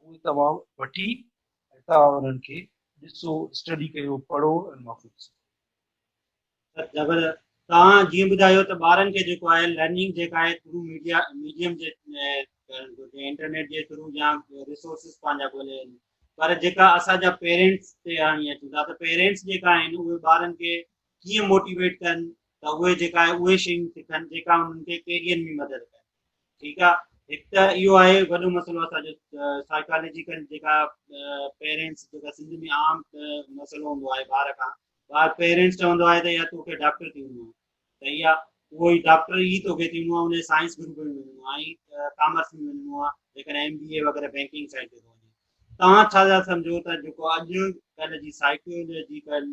Speaker 2: اهي توهان وٺي ۽ توهان انهن کي ڏسو، اسٽڊي ڪيو، پڙهو ۽ مان ڪجهه سکو.
Speaker 1: زبردست توهان جيئن ٻڌايو ته ٻارن کي جيڪو آهي لرننگ جيڪا آهي ٿرو ميڊيا ميڊيم جي انٽرنيٽ جي ٿرو يا ريسورسز پنهنجا ڳولي پر جيڪا اسان جا پيرنٽس تي هاڻي اچون ٿا ته پيرنٽس جيڪا آهن اهي ٻارن کي ڪيئن موٽيويٽ ڪن ته اهي جيڪا آهي اهي شيون سکن جيڪا انهن کي ڪيريئر ۾ مدد ڪن ٺيڪ آهي هڪ ته اهو آهي وڏو مسئلو اسان جو سائيڪالاجيڪل جيڪا پيرنٽس جيڪا سنڌ ۾ عام مسئلو هوندو آهي ٻار کان ٻار پيرنٽس چوندو آهي ته يا توکي ڊاڪٽر ٿيڻو آهي ته اها اهو ئي ڊاڪٽر ئي توکي ٿيڻو آهي ان سائنس گروپ ۾ وڃڻو آهي ۽ ڪامرس ۾ وڃڻو آهي جيڪڏهن ايم بي اي وغيره بينڪنگ سائيڊ تي ٿو وڃي توهان ڇا ٿا سمجهو ته جيڪو اڄ ڪلهه جي سائيڪولاجيڪل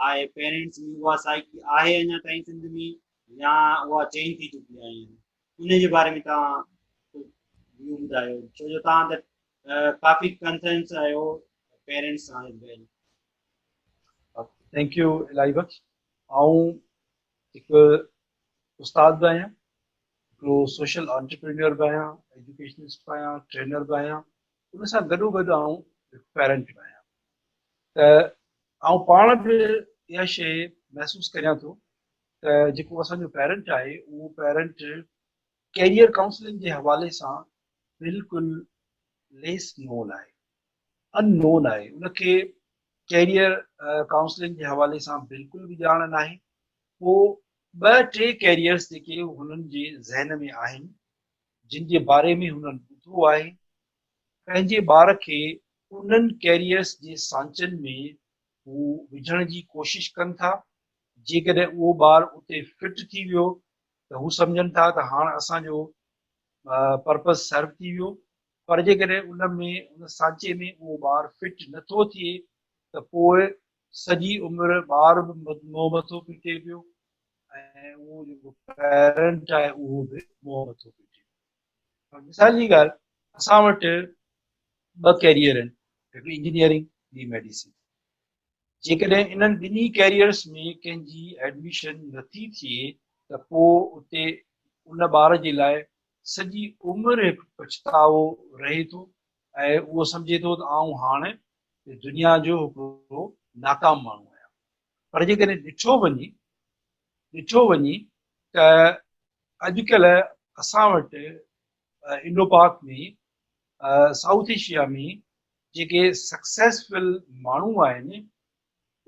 Speaker 1: آهي پيرنٽس ۾ اها سائيڪي آهي اڃا تائين سنڌ ۾ يا اها چينج ٿي چڪي آهي ان جي باري ۾ توهان ويو ٻڌايو ڇو جو توهان ته ڪافي ڪنسرنس آهيو پيرنٽس سان
Speaker 2: thank you الاهي بخش آئون هڪ استاد به آهيان هڪڙو سوشل آنٽرپرينيور به آهيان ايجوڪيشنسٽ به آهيان ٽرينر به آهيان ان سان گڏو گڏ آئون هڪ پيرنٽ به آهيان ته آئون پاڻ به اها شيء محسوس ڪريان ٿو ته جيڪو اسان جو پيرنٽ آهي اهو پيرنٽ ڪيريئر ڪائونسلنگ جي حوالي سان بلڪل ليس نون آهي ان نون آهي ان کي ڪيريئر ڪائونسلنگ جي حوالي سان بلڪل به ڄاڻ ناهي. پوء ٻه ٽي ڪيريئرز جيڪي هنن جي ذهن ۾ آهن، جن جي باري ۾ هنن ٻڌو آهي، پنهنجي ٻار کي انهن ڪيريئرز جي سانچن ۾ هو وجهڻ جي ڪوشش ڪن ٿا، جيڪڏهن اهو ٻار اتي فٽ ٿي ويو ته هو سمجهن ٿا ته هاڻ اسان جو پرپز سرو ٿي ويو، پر جيڪڏهن ان ۾ ان سانچي ۾ اهو ٻار فٽ نٿو ٿئي ته پوء سڄي عمر ٻار به منهن مٿو پٽي پيو ۽ اهو جيڪو پيرنٽ آهي اهو به منهن مٿو پٽي پيو. مثال جي ڳالهه، اسان وٽ ٻه ڪيريئر آهن، هڪ انجنيئرنگ ٻي ميڊيسن. جيڪڏهن انهن ٻنهي ڪيريئرس ۾ ڪنهن جي ايڊميشن نٿي ٿئي ته پوء اتي ان ٻار جي لاء سڄي عمر هڪ پڇتاء رهي ٿو ۽ اهو سمجهي ٿو ته آئون هاڻ دنيا جو هڪڙو ناڪام ماڻهو آهيان. پر جيڪڏهن ڏٺو وڃي ته اڄڪلهه اسان وٽ انڊو پاڪ ۾ سائوٿ ايشيا ۾ جيڪي سڪسيسفل ماڻهو آهن،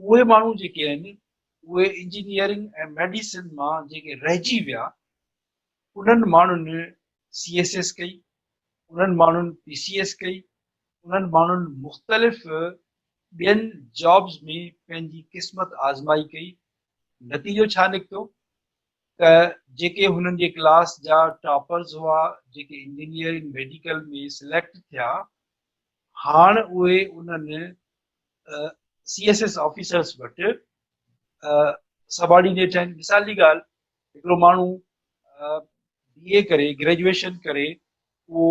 Speaker 2: اهي ماڻهو جيڪي آهن اهي انجنيئرنگ ۽ ميڊيسن مان جيڪي رهجي ويا، انهن ماڻهن سي ايس ايس ڪئي، انهن ماڻهن پي سي ايس ڪئي، انهن ماڻهن مختلف ٻين جابز ۾ پنهنجي قسمت آزمائي ڪئي. نتيجو ڇا نڪتو ته جيڪي هنن جي ڪلاس جا ٽاپرز هئا، جيڪي انجنيئرنگ ميڊيڪل ۾ سليڪٽ ٿيا، هاڻ اهي انهن سي ايس ايس آفيسرز وٽ سبارڊينيٽ آهن. مثال جي ڳالهه، هڪڙو ماڻهو بي اي ڪري گريجوئيشن ڪري اهو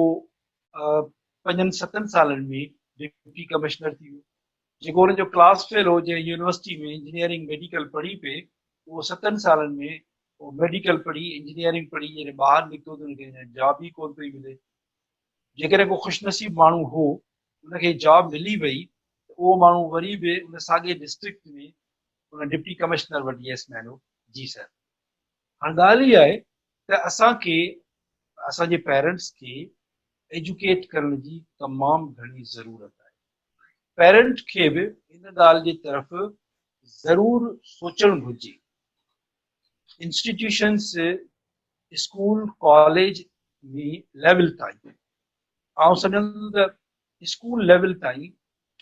Speaker 2: پنجن ستن سالن ۾ ڊپٽي ڪمشنر ٿي ويو. جيڪو ان جو ڪلاس فيلو جنهن يونيورسٽي ۾ انجنيئرنگ ميڊيڪل پڙهي پئي، اهو ستن سالن ۾ اهو ميڊيڪل پڙهي انجنيئرنگ پڙهي جڏهن ٻاهر نڪتو ته ان کي اڃا جاب ئي ڪونه پئي ملي. جيڪڏهن ڪو خوش نصيب ماڻهو هو ان کي جاب ملي وئي ته اهو ماڻهو وري به ان ساڳئي ڊسٽرڪٽ ۾ ان ڊپٽي ڪمشنر وٽ يس مين هو. جي سر، هاڻ ڳالهه اها آهي ته اسان کي اسان جي پيرنٽس کي ايجوڪيٽ ڪرڻ جي تمام گهڻي ضرورت آهي. پيرنٽ کي به ان ڳالهه جي طرف ضرور سوچڻ گهرجي. انسٽيٽيوشنس اسڪول ڪاليج ۾ ليول تائين، آئون سمجهان ٿو ته اسڪول ليول تائين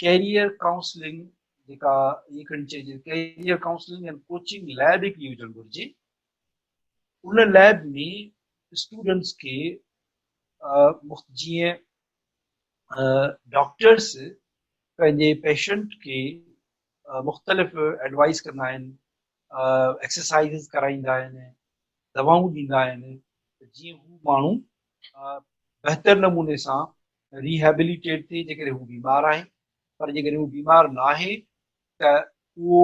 Speaker 2: ڪيريئر ڪائونسلنگ جيڪا ائين کڻي چئجي ڪيريئر ڪائونسلنگ ۽ ڪوچنگ ليب هڪڙي هجڻ گهرجي. ان ليب ۾ اسٽوڊنٽس کي جيئن ڊاڪٽرس پنهنجي پيشنٽ کي مختلف ايڊوائس ڪندا آهن، ايڪسرسائيز ڪرائيندا آهن، دوائون ڏيندا آهن ته جيئن هو ماڻهو بهتر نموني سان ريهيبليٽيٽ ٿئي جيڪڏهن هو بيمار آهي، پر جيڪڏهن هو بيمار ناهي ته اهو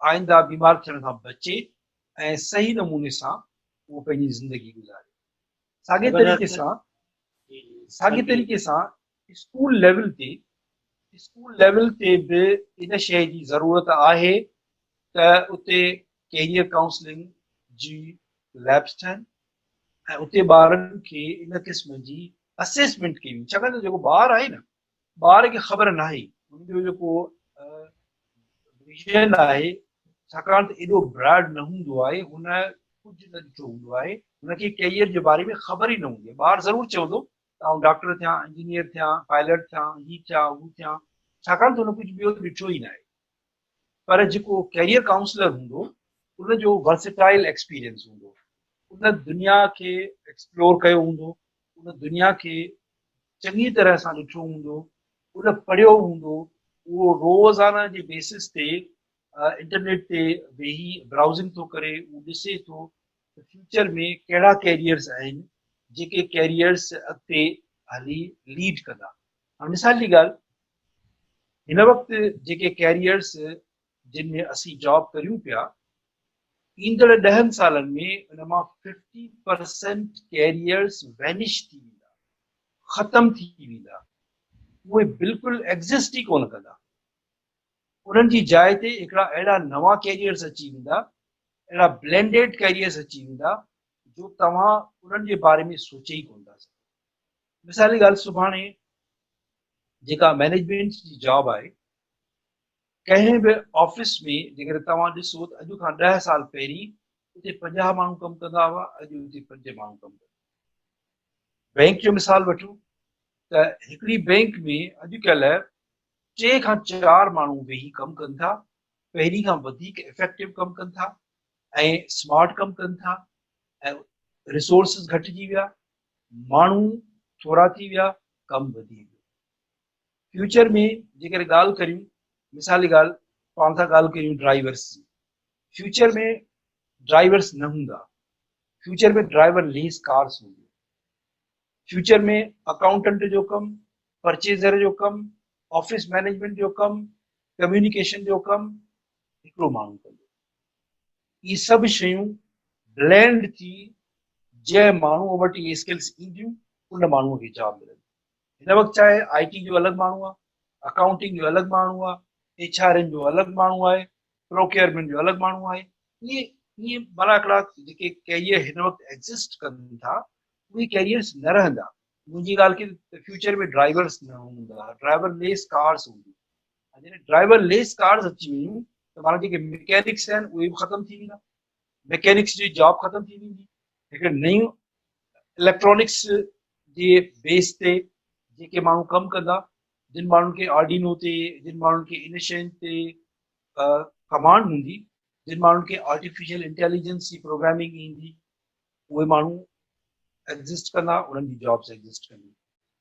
Speaker 2: آئنده بيمار ٿيڻ کان بچي ۽ صحيح نموني سان اهو پنهنجي زندگي گذاري. ساڳي طريقي سان ساڳي طريقي سان اسڪول ليول تي به ان شيء جي ضرورت آهي ته اتي ڪيريئر ڪائونسلنگ جي ليبس ٺهن ۽ اتي ٻارن کي ان قسم جي اسيسمينٽ ڪئي وڃي، ڇاڪاڻ ته جيڪو ٻار آهي نه، ٻار کي خبر ناهي ان جو جيڪو ويزن آهي، ڇاڪاڻ ته ايڏو براڊ نه هوندو آهي، هن ڪجهه نه ڏٺو هوندو آهي، هن کي ڪيريئر جي باري ۾ خبر ئي نه هوندي آهي. ٻار ضرور چوندو ته آئون ڊاڪٽر ٿيان، انجنيئر ٿيان، پائلٽ ٿيان، هي ٿيان، هو ٿيان، ڇاڪاڻ ته هن ڪجهه ٻيو ڏٺو ئي ناهي. پر جيڪو ڪيريئر ڪائونسلر هوندو ان جو ورسيٽائل ايڪسپيرينس هوندو، ان دنيا کي ايڪسپلور ڪيو هوندو، ان دنيا کي چڱي طرح سان ڏٺو هوندو، ان پڙهيو هوندو، اهو روزانه جي بيسس تي انٽرنيٽ تي ويهي برائوزنگ ٿو ڪري، اهو ڏسي ٿو ته فيوچر ۾ ڪهڙا ڪيريئرز آهن جيڪي ڪيريئرز اڳتي هلي ليڊ ڪندا. هاڻ مثال جي ڳالهه، هن وقت جيڪي ڪيريئرز جن ۾ اسين جاب ڪريون پيا، ايندڙ ڏهن سالن ۾ ان مان ففٽي پرسينٽ ڪيريئرز وينش ٿي ويندا، ختم ٿي ويندا، اهي بلڪل ايگزسٽ ئي ڪونه ڪندا. انهن جي جاء تي هڪڙا اهڙا نوان ڪيريئرز اچي ويندا، اهڙا بلينڊيڊ ڪيريئرز اچي ويندا جو توهان انهن جي باري ۾ سوچي ئي ڪونه ٿا سگهو. مثال جي ڳالهه، سڀاڻي جيڪا مئنيجمينٽ جي جاب آهي، ڪنهن به آفيس ۾ جيڪڏهن توهان ڏسو ته اڄ کان 10 سال پهرين اتي 50 ماڻهو ڪم ڪندا هئا، اڄ اتي 5 ماڻهو ڪم ڪندا. بئنڪ جو مثال وٺون ته هڪڙي بئنڪ ۾ اڄڪلهه 3 کان 4 ماڻهو ويهي ڪم ڪن ٿا، پهرين کان وڌيڪ افيڪٽو ڪم ڪن ٿا ۽ سمارٽ ڪم ڪن ٿا ۽ ريسورسز گهٽجي ويا، ماڻهو ٿورا ٿي ويا، ڪم وڌي ويو. فيوچر ۾ جيڪڏهن ڳالهه ڪريون، مثالي ڳالهه پاڻ ٿا ڳالهه ڪريون ڊرائيورس جي، فيوچر ۾ ڊرائيورس نه هوندا، فيوچر ۾ ڊرائيور ليس ڪارس هونديون. فيوچر ۾ اڪائونٽنٽ جو ڪم، پرچيزر جو ڪم، آفيس مئنيجمينٽ جو ڪم، ڪميونيڪيشن جو ڪم هڪڙو ماڻهو ڪندو. اهي سڀ شيون بلينڊ ٿي جنهن ماڻهوء وٽ اهي اسڪلس اينديون ان ماڻهوء کي جاب ملندي. هن وقت ڇا آهي آء ٽي جو الڳ ماڻهو آهي، اڪائونٽنگ جو الڳ ماڻهو آهي، ايڇ آر ايم جو الڳ ماڻهو آهي، پروڪيورمينٽ جو الڳ ماڻهو آهي. ائين ائين معنيٰ هڪڙا جيڪي ڪيريئر هن وقت ايگزسٽ ڪن ٿا اهي ڪيريئرس نه رهندا. منهنجي ڳالهه کي ته فيوچر ۾ ڊرائيورس نه هوندا، ڊرائيور ليس ڪارس هونديون. ۽ جڏهن ڊرائيور ليس ڪارز اچي ويون ته معنيٰ جيڪي مڪينڪس آهن اهي به ختم ٿي ويندا، مڪينڪس جي جاب ختم ٿي ويندي. هڪڙي نيون اليڪٽرانڪس جي بيس تي جيڪي ماڻهو ڪم ڪندا، جن ماڻهن کي آرڊينو تي، جن ماڻهن کي ان شين تي ڪمانڊ هوندي، جن ماڻهن کي آرٽيفيشل انٽيليجنس جي پروگرامنگ ايندي، اهي ماڻهو ايگزسٽ ڪندا، انهن جي جابس ايگزسٽ ڪنديون.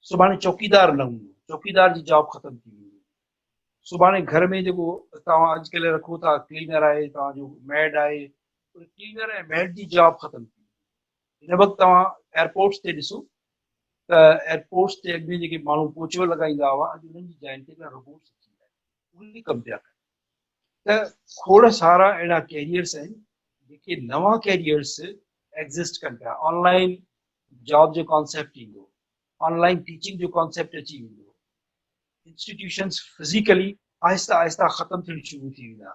Speaker 2: سڀاڻي چوڪيدار نه هوندو، چوڪيدار جي جاب ختم ٿي ويندي. سڀاڻي گهر ۾ جيڪو توهان اڄڪلهه رکو ٿا ڪلينر آهي، توهان جو ميڊ آهي، ان ڪلينر ۽ ميڊ جي جاب ختم ٿي ويندي. هن وقت توهان ايئرپورٽس تي ڏسو ته ايئرپورٽس تي اڳ ۾ جيڪي ماڻهو پوچو لڳائيندا هئا، اڄ انهن جي جاين تي هڪڙا روبوٽس اچي ويا آهن، اهي ڪم پيا ڪن. ته کوڙ سارا اهڙا ڪيريئرس آهن جيڪي نوان ڪيريئرس ايگزسٽ ڪن پيا. آن لائن جاب جو ڪانسيپٽ ايندو، آن لائن ٽيچنگ جو ڪانسيپٽ اچي ويندو، انسٽيٽيوشنس فزيڪلي آهستي آهستي ختم ٿيڻ شروع ٿي ويندا،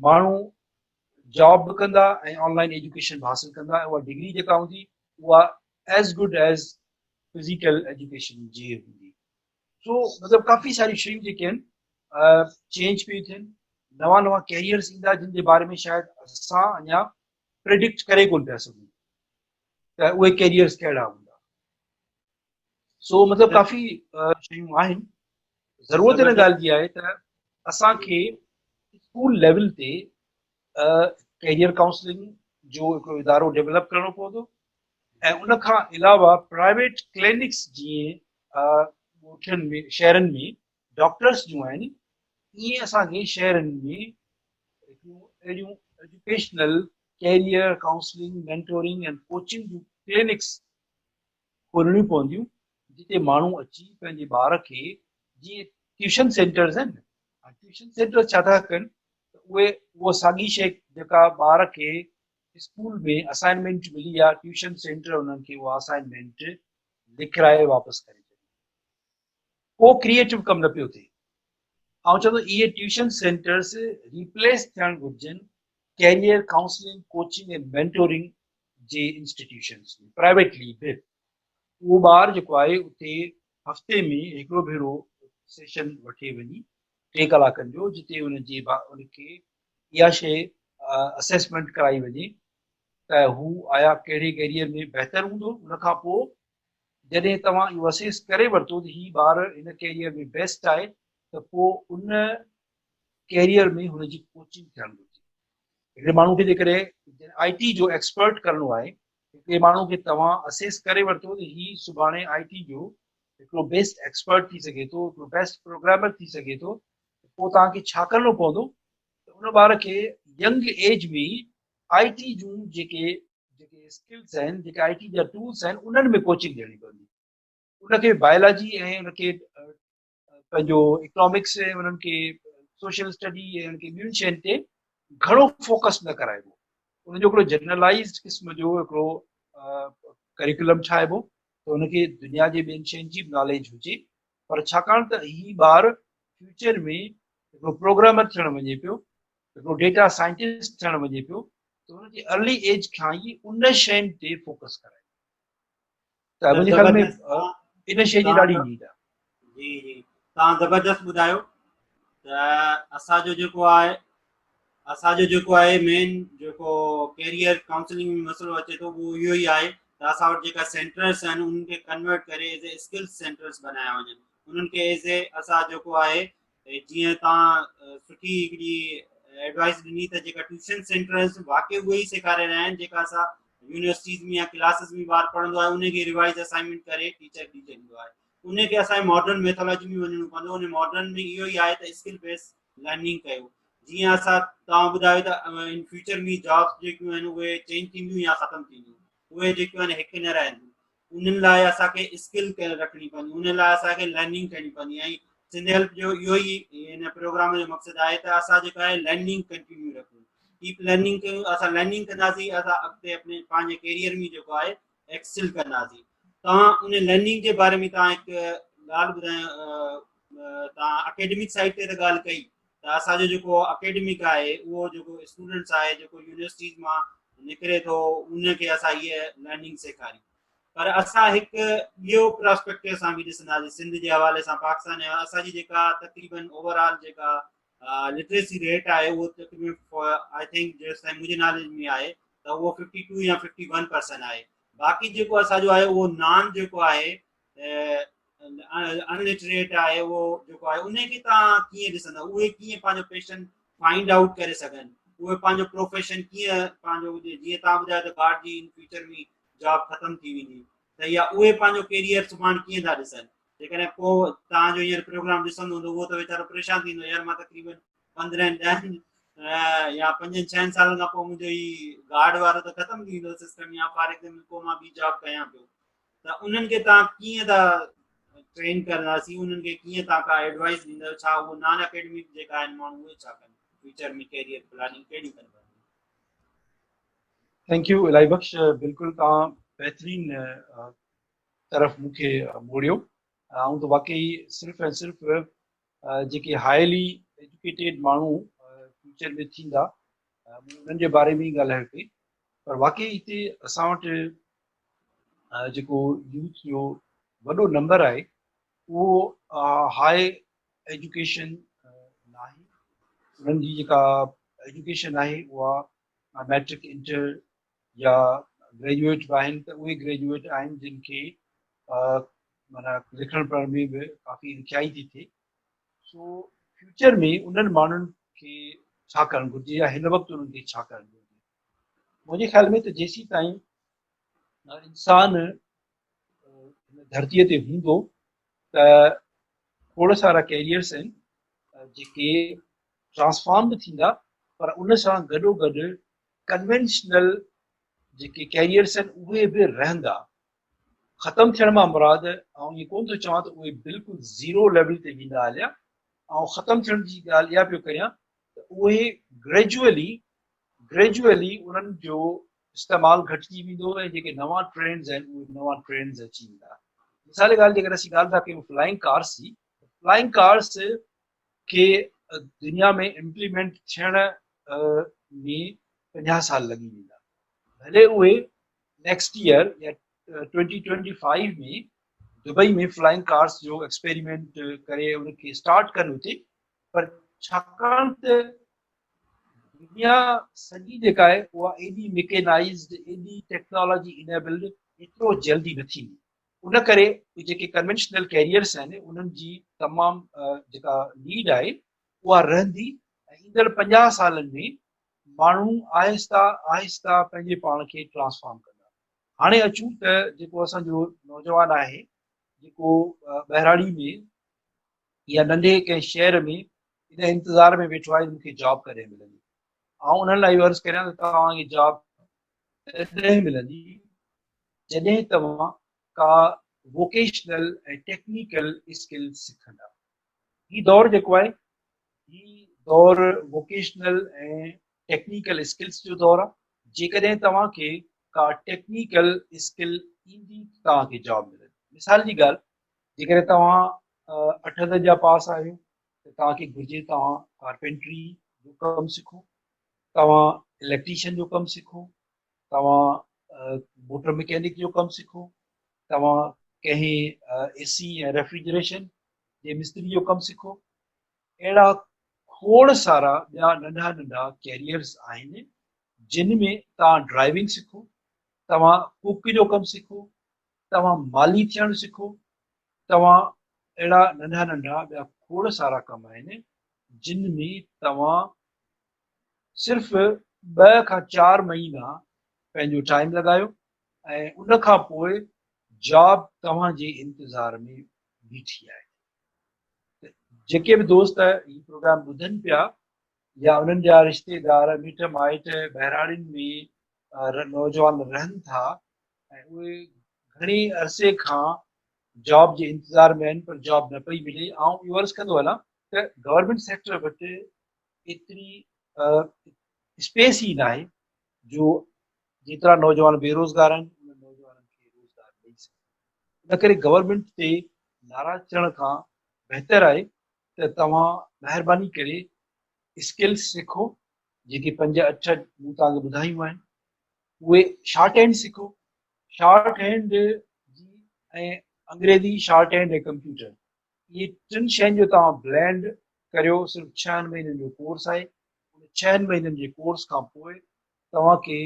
Speaker 2: ماڻهو جاب به ڪندا ۽ آن لائن ايجوڪيشن به حاصل ڪندا ۽ اها ڊگري جيڪا هوندي اها as good as physical education جي هوندي. سو مطلب ڪافي ساريون شيون جيڪي آهن چينج پيون ٿين، نوان نوان ڪيريئرس ايندا جن جي باري ۾ شايد اسان اڃا پريڊڪٽ ڪري ڪونه پيا سگهون ته اهي ڪيريئرس ڪهڙا هوندا. سو مطلب ڪافي شيون آهن. ضرورت ان ڳالهه جي آهي ته اسان کي اسڪول ليول تي ڪيريئر ڪائونسلنگ جو هڪڙو ادارو ڊيولپ ڪرڻو پوندو ۽ ان کان علاوه پرائيويٽ ڪلينڪس جيئن ڳوٺن ۾ شهرن ۾ ڊاڪٽرس جون آهن، ائين اسان کي شهرن ۾ هڪڙيون اهڙيون educational career counselling, mentoring ۽ coaching جون ڪلينڪس کولڻيون پونديون، جتي ماڻهو اچي پنهنجي ٻار کي، جيئن ٽيوشن سينٽرز آهن، ٽيوشن سينٽرز ڇا ٿا ڪن ته اهي اها ساڳي شيء جيڪا ٻار کي اسڪول ۾ اسائنمينٽ ملي آهي، ٽيوشن سينٽر انهن کي اها اسائنمينٽ لکرائي واپس ڪري ڇڏي. ڪو ڪريئيٽو ڪم نه پيو ٿئي. آئون چوندو اهي ٽيوشن سينٽرز ريپليس ٿيڻ گهرجن ڪيريئر ڪائونسلنگ، ڪوچنگ ۽ مينٽورنگ جي انسٽيٽيوشنز ۾ پرائيويٽلي به. اهو ٻار جيڪو آهي اتي هفتي ۾ هڪڙو ڀيرو سيشن وٺي وڃي 3 ڪلاڪن جو، جتي ان جي ان کي اها شيء اسيسمينٽ ڪرائي وڃي ته هو آيا ڪهڙي ڪيريئر ۾ بهتر هوندو. ان کان پوء جڏهن توهان اهو اسيس ڪري ورتو ته هي ٻار هن ڪيريئر ۾ بيسٽ آهي ته پوء ان ڪيريئر ۾ هن جي ڪوچنگ ٿيڻ گهرجي. هڪڙي ماڻهو کي جيڪڏهن آء ٽي جو ايڪسپرٽ ڪرڻو آهي، هڪڙي ماڻهو کي توهان اسيس ڪري ورتو ته هي سڀاڻي آء ٽي جو هڪڙو بيسٽ ايڪسپرٽ ٿي سگهي ٿو، هڪڙو بيسٽ پروگرامر ٿي سگهي ٿو، ته پوء توهان کي ڇا ڪرڻو پوندو ته ان ٻار کي ينگ ايج ۾ ئي آء ٽي جون جيڪي اسڪلز آهن، جيڪي آء ٽي جا ٽولز آهن، انهن ۾ ڪوچنگ ڏيڻي پوندي. ان کي بائلاجي ۽ ان کي پنهنجو اڪنامڪس ۽ انهن کي سوشل اسٽڊي ۽ انهن کي ٻين شين تي گهڻو فوڪس نه ڪرائبو. ان جو هڪڙو جنرلائزڊ قسم جو هڪڙو ڪريڪولم ٺاهبو ته ان کي دنيا جي ٻين شين جي به ناليج هجي، پر ڇاڪاڻ ته هي ٻار فيوچر ۾ هڪڙو پروگرامر ٿيڻ وڃي پيو، هڪڙو ڊيٽا سائنٽسٽ ٿيڻ وڃي پيو، ته ان جي ارلي ايج کان ئي ان شين تي فوڪس ڪرائي ته منهنجي خيال ۾ ان شيء جي ڏاڍي نيڊ آهي.
Speaker 1: جي جي توهان زبردست ٻڌايو ته اسان جو جيڪو آهي اسان جو جيڪو آهي مين جيڪو ڪيريئر ڪائونسلنگ ۾ مسئلو اچي ٿو اهو اهو ئي آهي ته اسان وٽ جيڪا سينٽرس آهن انهن کي ڪنورٽ ڪري ايز اي اسڪلز سينٽرس بنايا وڃن، انهن کي ايز اي اسان جيڪو آهي جيئن توهان سٺي هڪڙي ايڊوائس ڏني ته جيڪا ٽيوشن سينٽرز واقعي اهي ئي سيکاري رهيا آهن جيڪا اسان يونيورسٽيز ۾ يا ڪلاسز ۾ ٻار پڙهندو آهي ان کي ريوائز اسائنمينٽ ڪري ٽيچر ڏئي ڇڏيندو آهي ان کي اسان ماڊرن ميٿالاجي ۾ وڃڻو پوندو ان ماڊرن ۾ اهو ئي آهي ته اسڪل بيس لرننگ ڪيو جيئن اسان توهان ٻڌايو ته ان فيوچر ۾ جابس جيڪيون آهن اهي چينج ٿينديون يا ختم ٿينديون اهي جيڪيون آهن هڪ نه رهنديون انهن لاء اسان کي اسڪل رکڻي پوندي ان لاء اسان کي لرننگ ڪرڻي پوندي ۽ سنڌ هيلپ جو اهو ئي هن پروگرام جو مقصد آهي ته اسان جيڪا آهي لرننگ ڪنٽينيو رکون ڪيپ لرننگ ڪيون اسان لرننگ ڪنداسين اسان اڳتي اپني پنهنجي ڪيريئر ۾ جيڪو آهي ايڪسل ڪنداسين توهان ان لرننگ جي باري ۾ توهان هڪ ڳالهه ٻڌايو توهان اڪيڊمڪ سائيڊ تي ته ڳالهه ڪئي ته اسان جو جيڪو اڪيڊمڪ آهي اهو جيڪو اسٽوڊنٽس آهي جيڪو يونيورسٽيز مان نڪري ٿو ان کي اسان هيء لرننگ سيکاري پر اسان هڪ ٻيو پراسپيڪٽو سان به ڏسنداسين سنڌ جي حوالي سان پاڪستان جي اسان جي جيڪا تقريبن اوور آل جيڪا لٽريسي ريٽ آهي اهو تقريبن I think جيستائين منهنجي ناليج ۾ آهي ته اهو 52 يا 51 پرسنٽ آهي باقي جيڪو اسان جو آهي اهو نان جيڪو آهي ان لٽريٽ آهي اهو جيڪو آهي ان کي توهان ڪيئن ڏسندا اهي ڪيئن پنهنجو پيشن فائنڊ آئوٽ ڪري سگهن اهي پنهنجو پروفيشن ڪيئن پنهنجو جيئن توهان ٻڌايو ته گارڊ جي ان فيوچر ۾ جاب ختم ٿي ويندي ته يا اهي پنهنجو ڪيريئر سڀاڻ ڪيئن ٿا ڏسن جيڪڏهن ڪو توهان جو هينئر پروگرام ڏسندو هوندو اهو ته ويچارو پريشان ٿيندو يار مان تقريبن پندرهن ڏهن يا پنجن ڇهن سالن کان پوء منهنجو هي گارڊ وارو ته ختم ٿي ويندو سسٽم يا فار ايگزامپل ڪو مان ٻي جاب ڪيان پيو ته انهن کي توهان ڪيئن ٿا ٽرين ڪنداسين انهن کي ڪيئن توهان ڪا ايڊوائس ڏيندو ڇا اهو نان اڪيڊمڪ جيڪا آهن ماڻهو اهي ڇا ڪن فيوچر ۾ ڪيريئر پلاننگ ڪهڙي ڪن.
Speaker 2: Thank you الاهي بخش بلڪل توهان بهترين طرف مون کي موڙيو آئون ته واقعي صرف ۽ صرف جيڪي هائلي ايجوڪيٽيڊ ماڻهو فيوچر ۾ ٿيندا مون انهن جي باري ۾ ئي ڳالهايو پئي پر واقعي هتي اسان وٽ جيڪو يوٿ جو وڏو نمبر آهي اهو هاء ايجوڪيشن ناهي انهن جي جيڪا ايجوڪيشن آهي اها ميٽرڪ انٽر يا گريجوئيٽ به آهن ته اهي گريجوئيٽ آهن جن کي معنيٰ لکڻ پڙهڻ ۾ به ڪافي ڏکيائي ٿي ٿئي سو فيوچر ۾ انهن ماڻهن کي ڇا ڪرڻ گهرجي يا هن وقت انهن کي ڇا ڪرڻ گهرجي منهنجي خيال ۾ ته جيسين تائين انسان هن ڌرتيء تي هوندو ته کوڙ سارا ڪيريئرس آهن جيڪي ٽرانسفارم به ٿيندا پر ان سان گڏو گڏ ڪنوينشنل جيڪي ڪيريئرس آهن اهي به رهندا. ختم ٿيڻ مان مراد آئون ائين ڪونه ٿو چوان ته اهي بلڪل زيرو ليول تي ويندا هليا، آئون ختم ٿيڻ جي ڳالهه اها پيو ڪريان ته اهي گريجوئلي گريجوئلي انهن جو استعمال گهٽجي ويندو ۽ جيڪي نوان ٽرينڊز آهن اهي نوان ٽرينڊز اچي ويندا. مثال ڳالهه جيڪڏهن اسين ڳالهه ٿا ڪيون فلائنگ ڪارس جي ته فلائنگ ڪارس کي دنيا ۾ امپليمينٽ ٿيڻ ۾ 50 سال لڳي ويندا. ڀلي اهي نيڪسٽ ايئر يا 2025 ۾ دبئي ۾ فلائنگ ڪارس جو ايڪسپيريمينٽ ڪري ان کي اسٽارٽ ڪن اتي پر ڇاڪاڻ ته دنيا سڄي جيڪا آهي اها ايڏي ميڪينائزڊ ايڏي ٽيڪنالاجي انيبلڊ ايترو جلدي نه ٿيندي ان ڪري جيڪي ڪنوينشنل ڪيريئرس آهن انهن جي تمام جيڪا نيڊ آهي اها رهندي ۽ ايندڙ 50 سالن ۾ ماڻهو آهستا آهستا پنهنجي پاڻ کي ٽرانسفارم ڪندا. هاڻي اچون ته جيڪو اسان جو نوجوان آهي جيڪو ٻهراڙي ۾ يا ننڍي ڪنهن شهر ۾ ان انتظار ۾ ويٺو آهي ته مون کي جاب ڪڏهن ملندي. آئون انهن لاء اهو عرض ڪريان ته توهان کي جاب تڏهن ملندي جڏهن توهان ڪا ووڪيشنل ۽ ٽيڪنيڪل اسڪل سکندا. هي دور جيڪو آهي هي دور ووڪيشنل ۽ ٽيڪنيڪل اسڪلس جو دور آهي. جيڪڏهن توهان کي ڪا ٽيڪنيڪل اسڪل ايندي ته توهان کي جاب ملندي. مثال جي ڳالهه جيڪڏهن توهان اٺ درجا پاس آهيو ته توهان کي گهرجي توهان ڪارپينٽري جو ڪم سکو، توهان اليڪٽريشن جو ڪم سکو، توهان موٽر مڪينڪ جو ڪم سکو، توهان ڪنهن اي سي يا ريفريجريشن جي مستري جو ڪم سکو. اهڙا کوڙ سارا ٻيا ننڍا ننڍا ڪيريئرز آهن جن ۾ توهان ڊرائيونگ سکو، توهان ڪوڪ جو ڪم سکو، توهان مالي ٿيڻ سکو، توهان اهڙا ننڍا ننڍا ٻيا کوڙ سارا ڪم آهن جن ۾ توهان صرف 2 کان 4 مهينا پنهنجو ٽائيم لڳايو ۽ ان کان پوء جاب توهان جي انتظار ۾ بيٺي آهي. جيڪي به دوست هي پروگرام ٻڌن پيا يا انهن جا رشتيدار مٽ مائٽ ٻهراڙين ۾ نوجوان رهن ٿا ۽ اهي گهڻي عرصي کان جاب جي انتظار ۾ آهن پر جاب نه پئي ملي، آئون اهو عرض ڪندو هلان ته گورنمينٽ سيڪٽر وٽ ايتري اسپيس ئي ناهي جو جيترا نوجوان بيروزگار آهن انهن نوجوانن کي روزگار ڏئي سگهي. ان ڪري گورنمينٽ تي ناراض ٿيڻ کان بهتر آهي ته توهان مهرباني ڪري اسڪلس سکو، جيڪي پنج اٺ مون توهان کي ٻڌايون آهن اهي شارٽ هينڊ سکو، شارٽ هينڊ جي ۽ انگريزي شارٽ هينڊ ۽ ڪمپيوٽر، اهي ٽن شين جو توهان بلينڊ ڪريو. صرف ڇهن مهينن جو ڪورس آهي، ان ڇهن مهينن جي ڪورس کان پوء توهان کي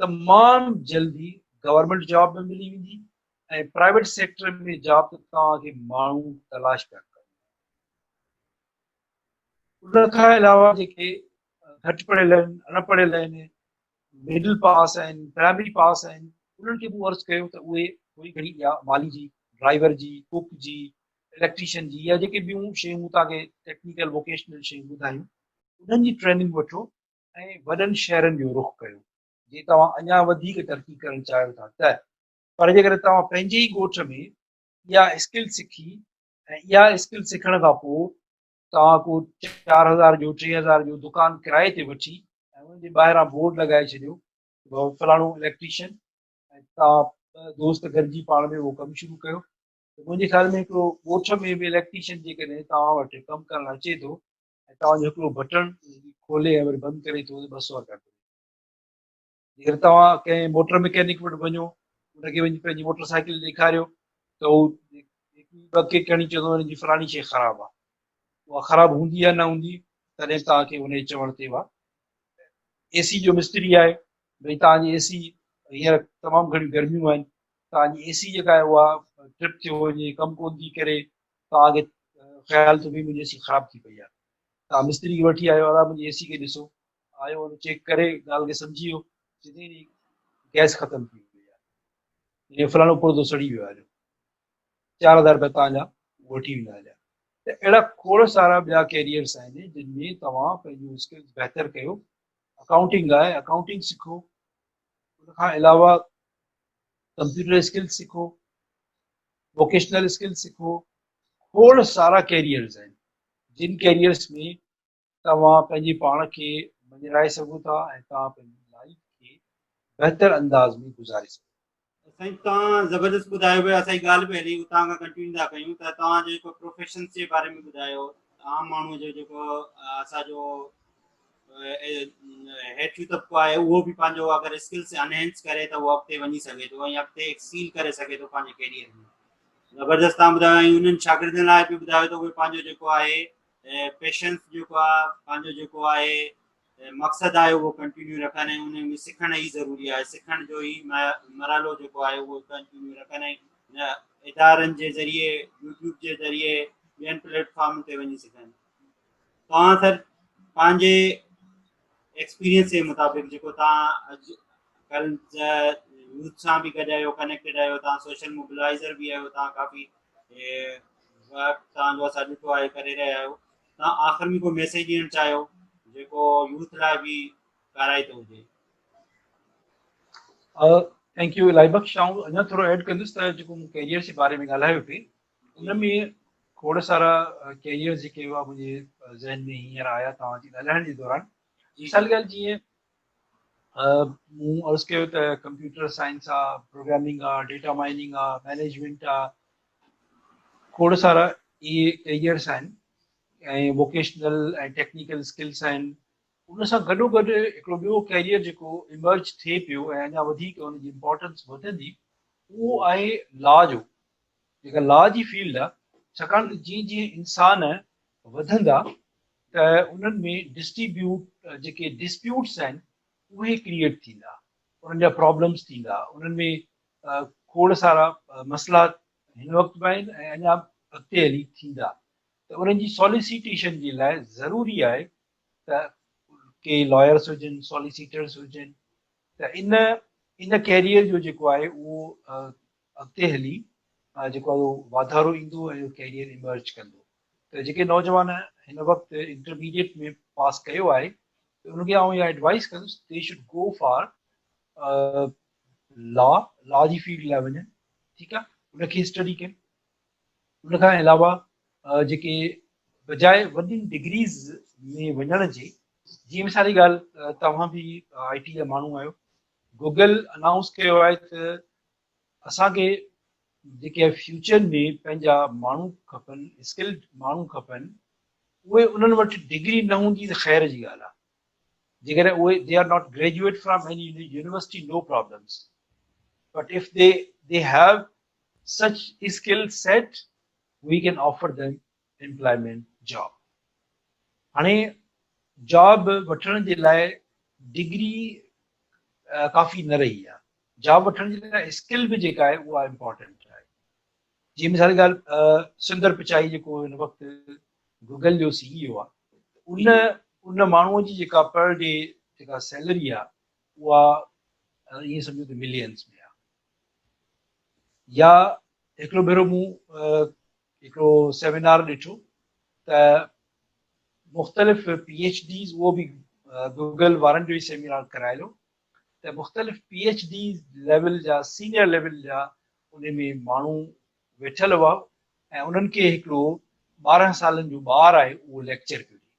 Speaker 2: تمام جلدي گورنمينٽ جاب به ملي ويندي ۽ پرائيويٽ سيڪٽر ۾ جاب ته توهان کي ماڻهو تلاش پيا ڪن. ان کان علاوه جيڪي گهٽ پڙهيل آهن، اڻ پڙهيل آهن، مڊل پاس آهن، پرائمري پاس آهن، انهن کي مون عرض ڪيو ته اهي ٿوري گهڻي اها مالي جي، ڊرائيور جي، ڪوڪ جي، اليڪٽريشن جي يا جيڪي ٻيون شيون مون توهان کي ٽيڪنيڪل ووڪيشنل شيون ٻڌايون انهن جي ٽريننگ وٺو ۽ وڏن شهرن جو رخ ڪيو جي توهان اڃا وڌيڪ ترقي ڪرڻ چاهيو ٿا ته. پر جيڪڏهن توهان پنهنجي ئي ڳوٺ ۾ اها اسڪل سکي ۽ اها اسڪل سکڻ کان پوء توهان ڪو 4000 جو 3000 جو دڪان ڪرائي تي وٺي ۽ ان جي ٻاهران بورڊ لڳائي ڇڏيو ته بابا فلاڻو اليڪٽريشن ۽ توهان ٻه دوست گڏجي پاڻ ۾ اهو ڪم شروع ڪيو ته منهنجي خيال ۾ هڪڙو ڳوٺ ۾ به اليڪٽريشن جيڪڏهن توهان وٽ ڪم ڪرڻ اچي ٿو ۽ توهان جو هڪڙو بٽڻ کولي ۽ وري بند ڪري ٿو ته 200 رپيا ٿو جيڪڏهن توهان ڪنهن موٽر مڪينڪ وٽ وڃو، ان کي وڃي پنهنجي موٽر سائيڪل ڏيکاريو ته هو ٻه ڪي کڻي چوندو هن جي فلاڻي شيء خراب آهي. اها خراب هوندي يا نه هوندي تڏهن توهان کي ان جي چوڻ تي اها اي سي جو مستري آهي ڀئي توهان جي اي سي هينئر تمام گهڻيون گرميون آهن توهان جي اي سي جيڪا آهي اها ٽرپ ٿيو وڃي ڪم ڪون ٿي ڪري توهان کي خيال ٿو ڀئي منهنجي اي سي خراب ٿي پئي آهي توهان مستري کي وٺي آيو ادا منهنجي اي سي کي ڏسو آيو هن چيڪ ڪري ڳالهه کي سمجهي ويو چي ٿي گئس ختم ٿي وئي آهي يعني فلاڻو پردو سڙي ويو آهي 4000 روپيا توهان جا وٺي ويندا هليا ته اهڙا کوڙ سارا ٻيا ڪيريئرس آهن جن ۾ توهان پنهنجون اسڪلز بهتر ڪيو. اڪائونٽنگ آهي، اڪائونٽنگ سکو، ان کان علاوه ڪمپيوٽر اسڪلز سکو، ووڪيشنل اسڪلز سکو. کوڙ سارا ڪيريئرز آهن جن ڪيريئرز ۾ توهان پنهنجي پاڻ کي مڃرائي سگهو ٿا ۽ توهان پنهنجي لائيف کي بهتر انداز ۾ گذاري سگهو ٿا.
Speaker 1: سائين توهان زبردست ٻڌايو پيا، اسان جي ڳالهه به هلي اتان کان ڪنٽينيو ٿا ڪيون ته توهان جيڪو پروفيشنس جي باري ۾ ٻڌايو عام ماڻهو جو جيڪو اسان جو هيٺيون طبقو آهي اهو به پنهنجو اگر اسڪلس انهينس ڪري ته اهو اڳتي وڃي سگهي ٿو ۽ اڳتي ايڪسيل ڪري سگهي ٿو پنهنجي ڪيريئر ۾. زبردست توهان ٻڌايو ۽ انهن شاگردن لاء به ٻڌايو ته اهي پنهنجو جيڪو آهي پيشنس جيڪو آهي پنهنجو جيڪو آهي مقصد آهي اهو ڪنٽينيو رکن ۽ ان ۾ سکڻ ئي ضروري آهي، سکڻ جو ئي مرحلو جيڪو آهي اهو ڪنٽينيو رکن ۽ ادارن جي ذريعي يوٽيوب جي ذريعي ٻين پليٽ فارم تي وڃي سکن. توهان سر پنهنجي ايڪسپيرينس جي مطابق جيڪو توهان اڄ ڪل يوٿ سان به گڏ آهيو، ڪنيڪٽيڊ آهيو، توهان سوشل موبلائزر به آهيو، توهان ڪافي ورڪ توهان جو اسان ڏٺو آهي ڪري رهيا آهيو، توهان آخر ۾ ڪو ميسيج ڏيڻ چاهيو جيڪو يوٿ لاء به ڪارائتو هجي؟
Speaker 2: Thank you الاهي بخش. آئون اڃا ٿورو ايڊ ڪندس ته جيڪو مون ڪيريئر جي باري ۾ ڳالهايو پئي ان ۾ کوڙ سارا ڪيريئر جيڪي هئا منهنجي ذهن ۾ هينئر آيا توهان جي ڳالهائڻ جي دوران. مثال ڳالهه جيئن مون عرض ڪيو ته ڪمپيوٽر سائنس آ، پروگرامنگ آ، ڊيٽا مائننگ آ، مئنيجمينٽ آ، کوڙ سارا اهي ڪيريئرس آهن ۽ ووڪيشنل ۽ ٽيڪنيڪل اسڪلس آهن. ان سان گڏو گڏ هڪڙو ٻيو ڪيريئر جيڪو ايمرج ٿئي پيو ۽ اڃا وڌيڪ ان جي امپورٽنس وڌندي اهو آهي لا جو، جيڪا لا جي فيلڊ آ، ڇاڪاڻ ته جيئن جيئن انسان وڌندا ته انهن ۾ ڊسٽريبيوٽ جيڪي ڊسپيوٽس آهن اهي ڪريئيٽ ٿيندا، انهن جا پرابلمس ٿيندا، انهن ۾ کوڙ سارا مسئلا هن وقت به آهن ۽ اڃا اڳتي هلي ٿيندا ته انهن جي ساليسيٽيشن جي لاء ضروري آهي ته ڪي لائرس هجن، ساليسيٽرس هجن، ته ان ان ڪيريئر جو جيڪو آهي اهو اڳتي هلي جيڪو آهي واڌارو ايندو ۽ اهو ڪيريئر ايمرج ڪندو ته جيڪي نوجوان هن وقت انٽرميڊيٽ ۾ پاس ڪيو آهي ته ان کي آئون اها ايڊوائس ڪندس they should go for law, law جي فيلڊ لاء وڃن، ٺيڪ آهي، ان کي اسٽڊي ڪن. ان کان علاوه جيڪي بجاء وڏين ڊگريز ۾ وڃڻ جي، جيئن مثالي ڳالهه توهان به آء ٽي جا ماڻهو آهيو، گوگل انائونس ڪيو آهي ته اسان کي جيڪي فيوچر ۾ پنهنجا ماڻهو کپن، اسڪلڊ ماڻهو کپن، اهي انهن وٽ ڊگري نه هوندي ته خير جي ڳالهه آهي، جيڪڏهن اهي they are not graduate from any university no problems, but if they they have such skill set we can offer them employment job. هاڻي جاب وٺڻ جي لاء ڊگري ڪافي نه رهي آهي، جاب وٺڻ جي لاء اسڪل به جيڪا آهي اها امپورٽنٽ آهي. جيئن مثال ڳالهه سندر پچائي جيڪو هن وقت گوگل جو سي اي او آهي، ان ان ماڻهوء جي جيڪا پر ڊي جيڪا سيلري آهي اها ائين سمجهو ته ملينز ۾ آهي. يا هڪڙو ڀيرو مون هڪڙو سيمينار ڏٺو ته مختلف پي ايڇ ڊيز، اهو به گوگل وارن جو ئي سيمينار ڪرايل هو، ته مختلف پي ايڇ ڊي ليول جا سينيئر ليول جا ان ۾ ماڻهو ويٺل هئا ۽ انهن کي هڪڙو 12 سالن جو ٻار آهي اهو ليڪچر پيو ڏئي.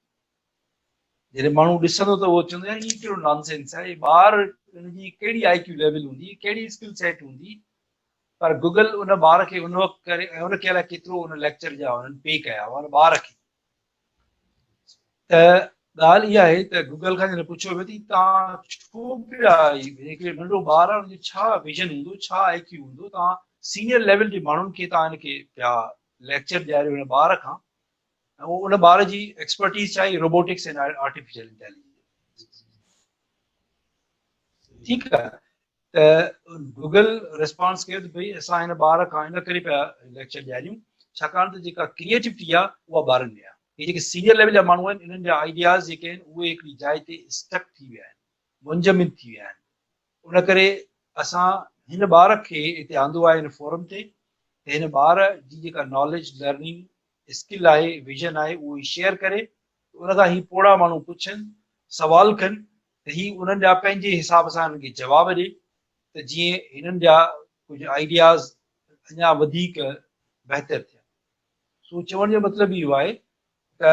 Speaker 2: جڏهن ماڻهو ڏسندو ته اهو چوندو يار هي ڪهڙو نان سينس آهي، ٻار ان جي ڪهڙي آء ڪيو ليول هوندي، ڪهڙي اسڪل سيٽ هوندي، پر گوگل ان ٻار کي ان وقت ڪري ۽ ان کي الائي ڪيترو ان ليڪچر جا انهن پي ڪيا هئا ان ٻار کي. ته ڳالهه اها آهي ته گوگل کان جڏهن پڇيو ويو ته توهان ڇو پيا هڪڙي ننڍو ٻار آهي ان جو ڇا ويزن هوندو، ڇا آء ڪيو هوندو، توهان سينيئر ليول جي ماڻهن کي توهان ان کي پيا ليڪچر ڏياريو هن ٻار کان، ۽ ان ٻار جي ايڪسپرٽيز ڇا آهي؟ Robotics and artificial intelligence. ٺيڪ آهي ته گوگل ريسپانس ڪيو ته ڀئي اسان هن ٻار کان ان ڪري پيا ليڪچر ڏياريون ڇاڪاڻ ته جيڪا ڪريئيٽوٽي آهي اها ٻارن ۾ آهي. هي جيڪي سينيئر ليول جا ماڻهو آهن انهن جا آئيڊياز جيڪي آهن اهي هڪڙي جاء تي اسٽڪ ٿي ويا آهن، منجمد ٿي ويا آهن. ان ڪري اسان هن ٻار کي هتي آندو آهي هن فورم تي ته هن ٻار جي جيڪا ناليج، لرننگ، اسڪل آهي، ويزن آهي اهو هي شيئر ڪري ته ان کان هي پوڙها ماڻهو پڇن، سوال ڪن ته هي انهن جا پنهنجي حساب سان انهن کي جواب ڏي ته جيئن هنن جا ڪجهه آئيڊياز اڃا وڌيڪ بهتر ٿين. سو چوڻ جو مطلب اهو آهي ته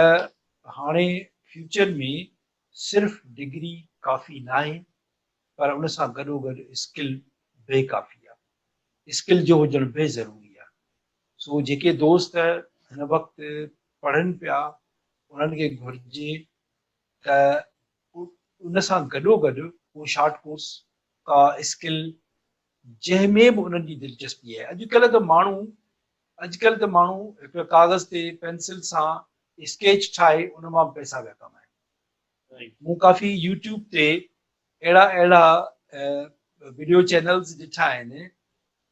Speaker 2: هاڻي فيوچر ۾ صرف ڊگري ڪافي ناهي پر ان سان گڏوگڏ اسڪل به ڪافي آهي. اسڪل جو هجڻ به ضروري آهي. سو جيڪي دوست هن وقت پڙهن پيا انهن کي گهرجي ته ان سان گڏوگڏ ڪو شارٽ ڪورس، ڪا اسڪل جنهن ۾ به انهن جي دلچسپي آهي. اڄڪلهه ته ماڻهو اڄڪلهه ته ماڻهو هڪ ڪاغذ تي پينسل سان اسڪيچ ٺاهي ان مان به پئسا پيا ڪمائن. مون ڪافي يوٽيوب تي اهڙا اهڙا وڊيو چينلز ڏٺا آهن،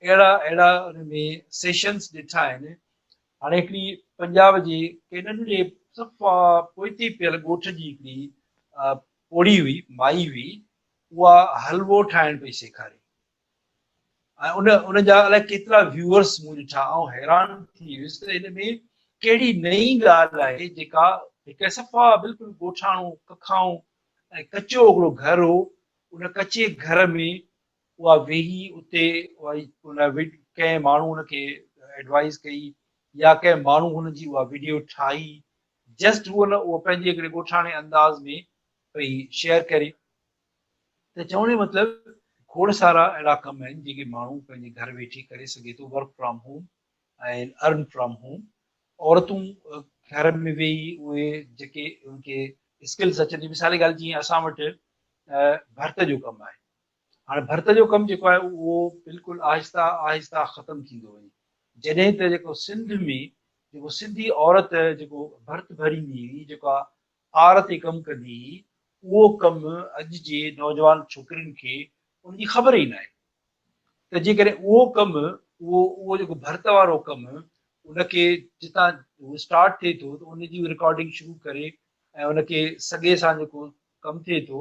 Speaker 2: اهڙا اهڙا ان ۾ سيشنز ڏٺا آهن. هاڻي هڪڙي پنجاب جي ڪنهن ننڍڙي صفا پوئتي پيل ڳوٺ جي هڪڙي پوڙهي هئي، مائي هئي، اها حلوو ٺاهڻ پئي سيکاري ۽ ان ان جا الائي ڪيترا ويوئرس مون ڏٺا. آئون حيران ٿي ويس ته ان ۾ ڪهڙي نئين ڳالهه آهي جيڪا هڪ صفا بلڪل ڳوٺاڻو ڪکائون ۽ ڪچو هڪڙو گهر هو، ان ڪچي گهر ۾ اها ويهي اتي ان ڪنهن ماڻهو ان کي ايڊوائز ڪئي يا ڪنهن ماڻهو هن جي اها وڊيو ٺاهي، جسٽ هو نه اهو پنهنجي هڪڙي ڳوٺاڻي انداز ۾ پئي شيئر ڪري. ته چوڻ جو مطلب کوڙ سارا اهڙا ڪم آهن جيڪي ماڻهو پنهنجي گهر ويٺي ڪري سگهي ٿو، work from home ۽ earn from home. عورتون گهر ۾ ويهي اهي جيڪي ان کي اسڪلز اچن ٿيون، مثال جي ڳالهه جيئن اسان وٽ ڀرت جو ڪم آهي، هاڻي ڀرت جو ڪم جيڪو آهي اهو بلڪل آهستي آهستي ختم ٿيندو وڃي، جڏهن ته جيڪو سنڌ ۾ جيڪو سنڌي عورت جيڪو ڀرت ڀريندي هئي، جيڪا آر تي ڪم ڪندي هئي، اهو ڪم اڄ جي نوجوان ڇوڪرين کي ان جي خبر ئي ناهي ته جيڪڏهن اهو ڪم اهو اهو جيڪو ڀرت وارو ڪم ان کي جتان اسٽارٽ ٿئي ٿو ته ان جي رڪارڊنگ شروع ڪري ۽ ان کي سڳي سان جيڪو ڪم ٿئي ٿو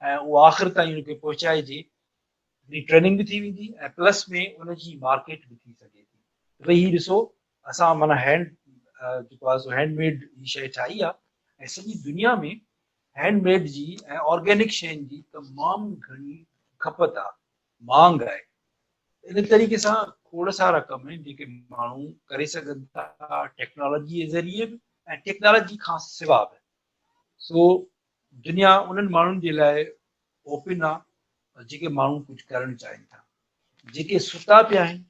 Speaker 2: ۽ اهو آخر تائين ان کي پهچائجي هڪڙي ٽريننگ به ٿي ويندي ۽ پلس ۾ ان جي مارڪيٽ به ٿي سگهي ٿي ته ڀئي هي ڏسو اسان معنيٰ هينڊ جيڪو آهي سو هينڊ ميڊ هي شيء ٺاهي آهي ۽ سڄي دنيا ۾ هينڊ ميڊ جي ۽ آرگينڪ شين جي تمام گهڻي کپت آهي مانگ آهي ان طريقي سان کوڙ سارا ڪم آهن جيڪي ماڻهو ڪري سگهن ٿا ٽيڪنالاجي جي ذريعي به ۽ ٽيڪنالاجي کان سوا به سو دنيا انهن ماڻهن جي لاء اوپن آ جيڪي ماڻهو ڪجهه ڪرڻ چاهين ٿا جيڪي ستا پيا آهن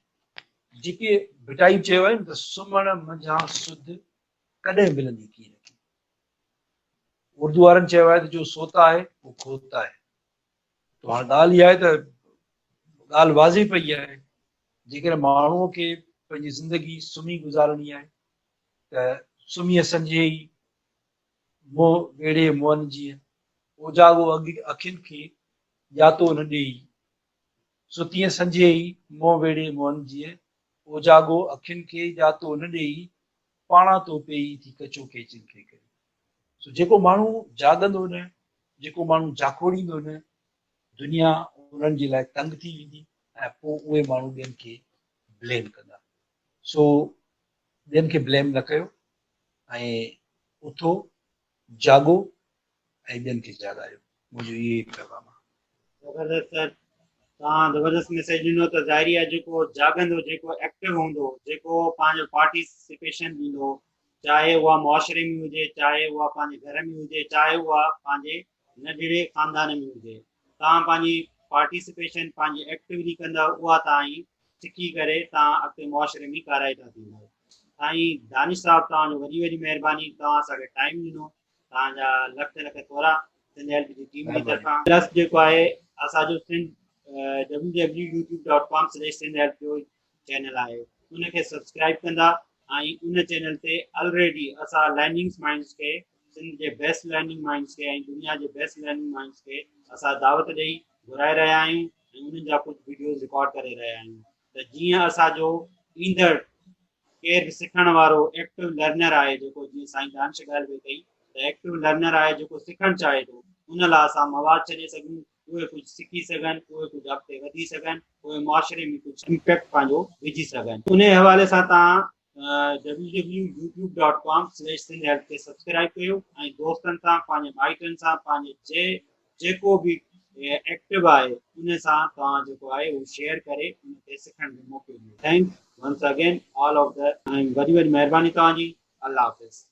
Speaker 2: جيڪي ڀٽائي چيو آهي نه ته سمهڻ منجهان سڌ ڪڏهن ملندي ڪين ٿي اردو وارن چيو آهي ته جو سوتا آهي وہ کوتا آهي تو هاڻ ڳالهه اها آهي ته ڳالهه واضح پئي آهي جيڪڏهن ماڻهوء کي پنهنجي زندگي سمهي گذارڻي آهي ته سمهي سنجهي ئي منهن ويڙهي مئن جيئن، اوجاڳو اکين کي ڄاتو نه ڏيئي. سو تيئن سنجهي ئي منهن ويڙهي مئن جيئن، اوجاڳو اکين کي ڄاتو نه ڏيئي، پاڻان تو پيئي ٿي ڪچو ڪيچين کي ڪري. سو جيڪو ماڻهو جاڳندو نه، جيڪو ماڻهو جاکوڙيندو نه، دنيا انهن جي لاء تنگ ٿي ويندي ۽ پوء اهي ماڻهو ٻين کي بليم ڪندا. سو ٻين کي بليم نه ڪيو ۽ اٿو، جاڳو ۽ ٻين کي جاڳايو. منهنجو اهو ئي پيغام آهي.
Speaker 1: زبردست سر توهان زبردست ميسيج ڏنو ته ظاهري آهي جيڪو جاڳندو جيڪو ايڪٽو هوندو جيڪو پنهنجو پارٽيسپيشن ڏيندو چاهي اها معاشري ۾ هجي چاهي اها پنهنجي گهر ۾ هجي چاهي اها پنهنجي ننڍڙي خاندان ۾ هجي توهان پنهنجي پارٽيسپيشن پنهنجي ايڪٽولي ڪندا اها توهان ئي سکي ڪري توهان اڳتي معاشري ۾ ڪارائتا ٿيندا. سائين دانش صاحب توهان جو وڏي وڏي مهرباني توهان اسان کي ٽائيم ڏنو توهان جا لک لک ٿورا سنڌ هيلپ جي ٽيم جي طرفان. پلس جيڪو آهي اسان جو Sindh W W YouTube dot com slash Sindh help جو چينل آهي ان کي سبسڪرائب ڪندا ۽ ان چينل تي الريڊي اسان لرننگس مائنڊس کي سنڌ جي بيسٽ لرننگ مائنڊس کي ۽ دنيا جي بيسٽ لرننگ مائنڊس کي اسان دعوت ڏئي گهرائي رهيا آهيون ۽ انهن جا ڪجهه وڊيوز رڪارڊ ڪري رهيا آهيون ته جيئن اسان جو ايندڙ ڪير به سکڻ وارو ايڪٽو لرنر آهي جيڪو جيئن سائين دانش ڳالهه پئي ڪئي ته ايڪٽو لرنر آهي جيڪو سکڻ چاهي ٿو ان لاء اسان مواد ڇڏي سگهون اهي ڪجهه سکي سگهن اهي ڪجهه اڳتي وڌي سگهن اهي معاشري ۾ ڪجهه امپيڪٽ پنهنجو وجهي سگهن ان حوالي سان توهان W W YouTube dot com slash Sindh help کي سبسڪرائب ڪيو ۽ دوستن سان پنهنجي مائٽن سان پنهنجي جي جيڪو به ايڪٽو آهي ان سان توهان جيڪو آهي اهو شيئر ڪري ان کي سکڻ جو موقعو ڏيو thanks once again all of the ۽ وڏي وڏي مهرباني توهان جي الله حافظ.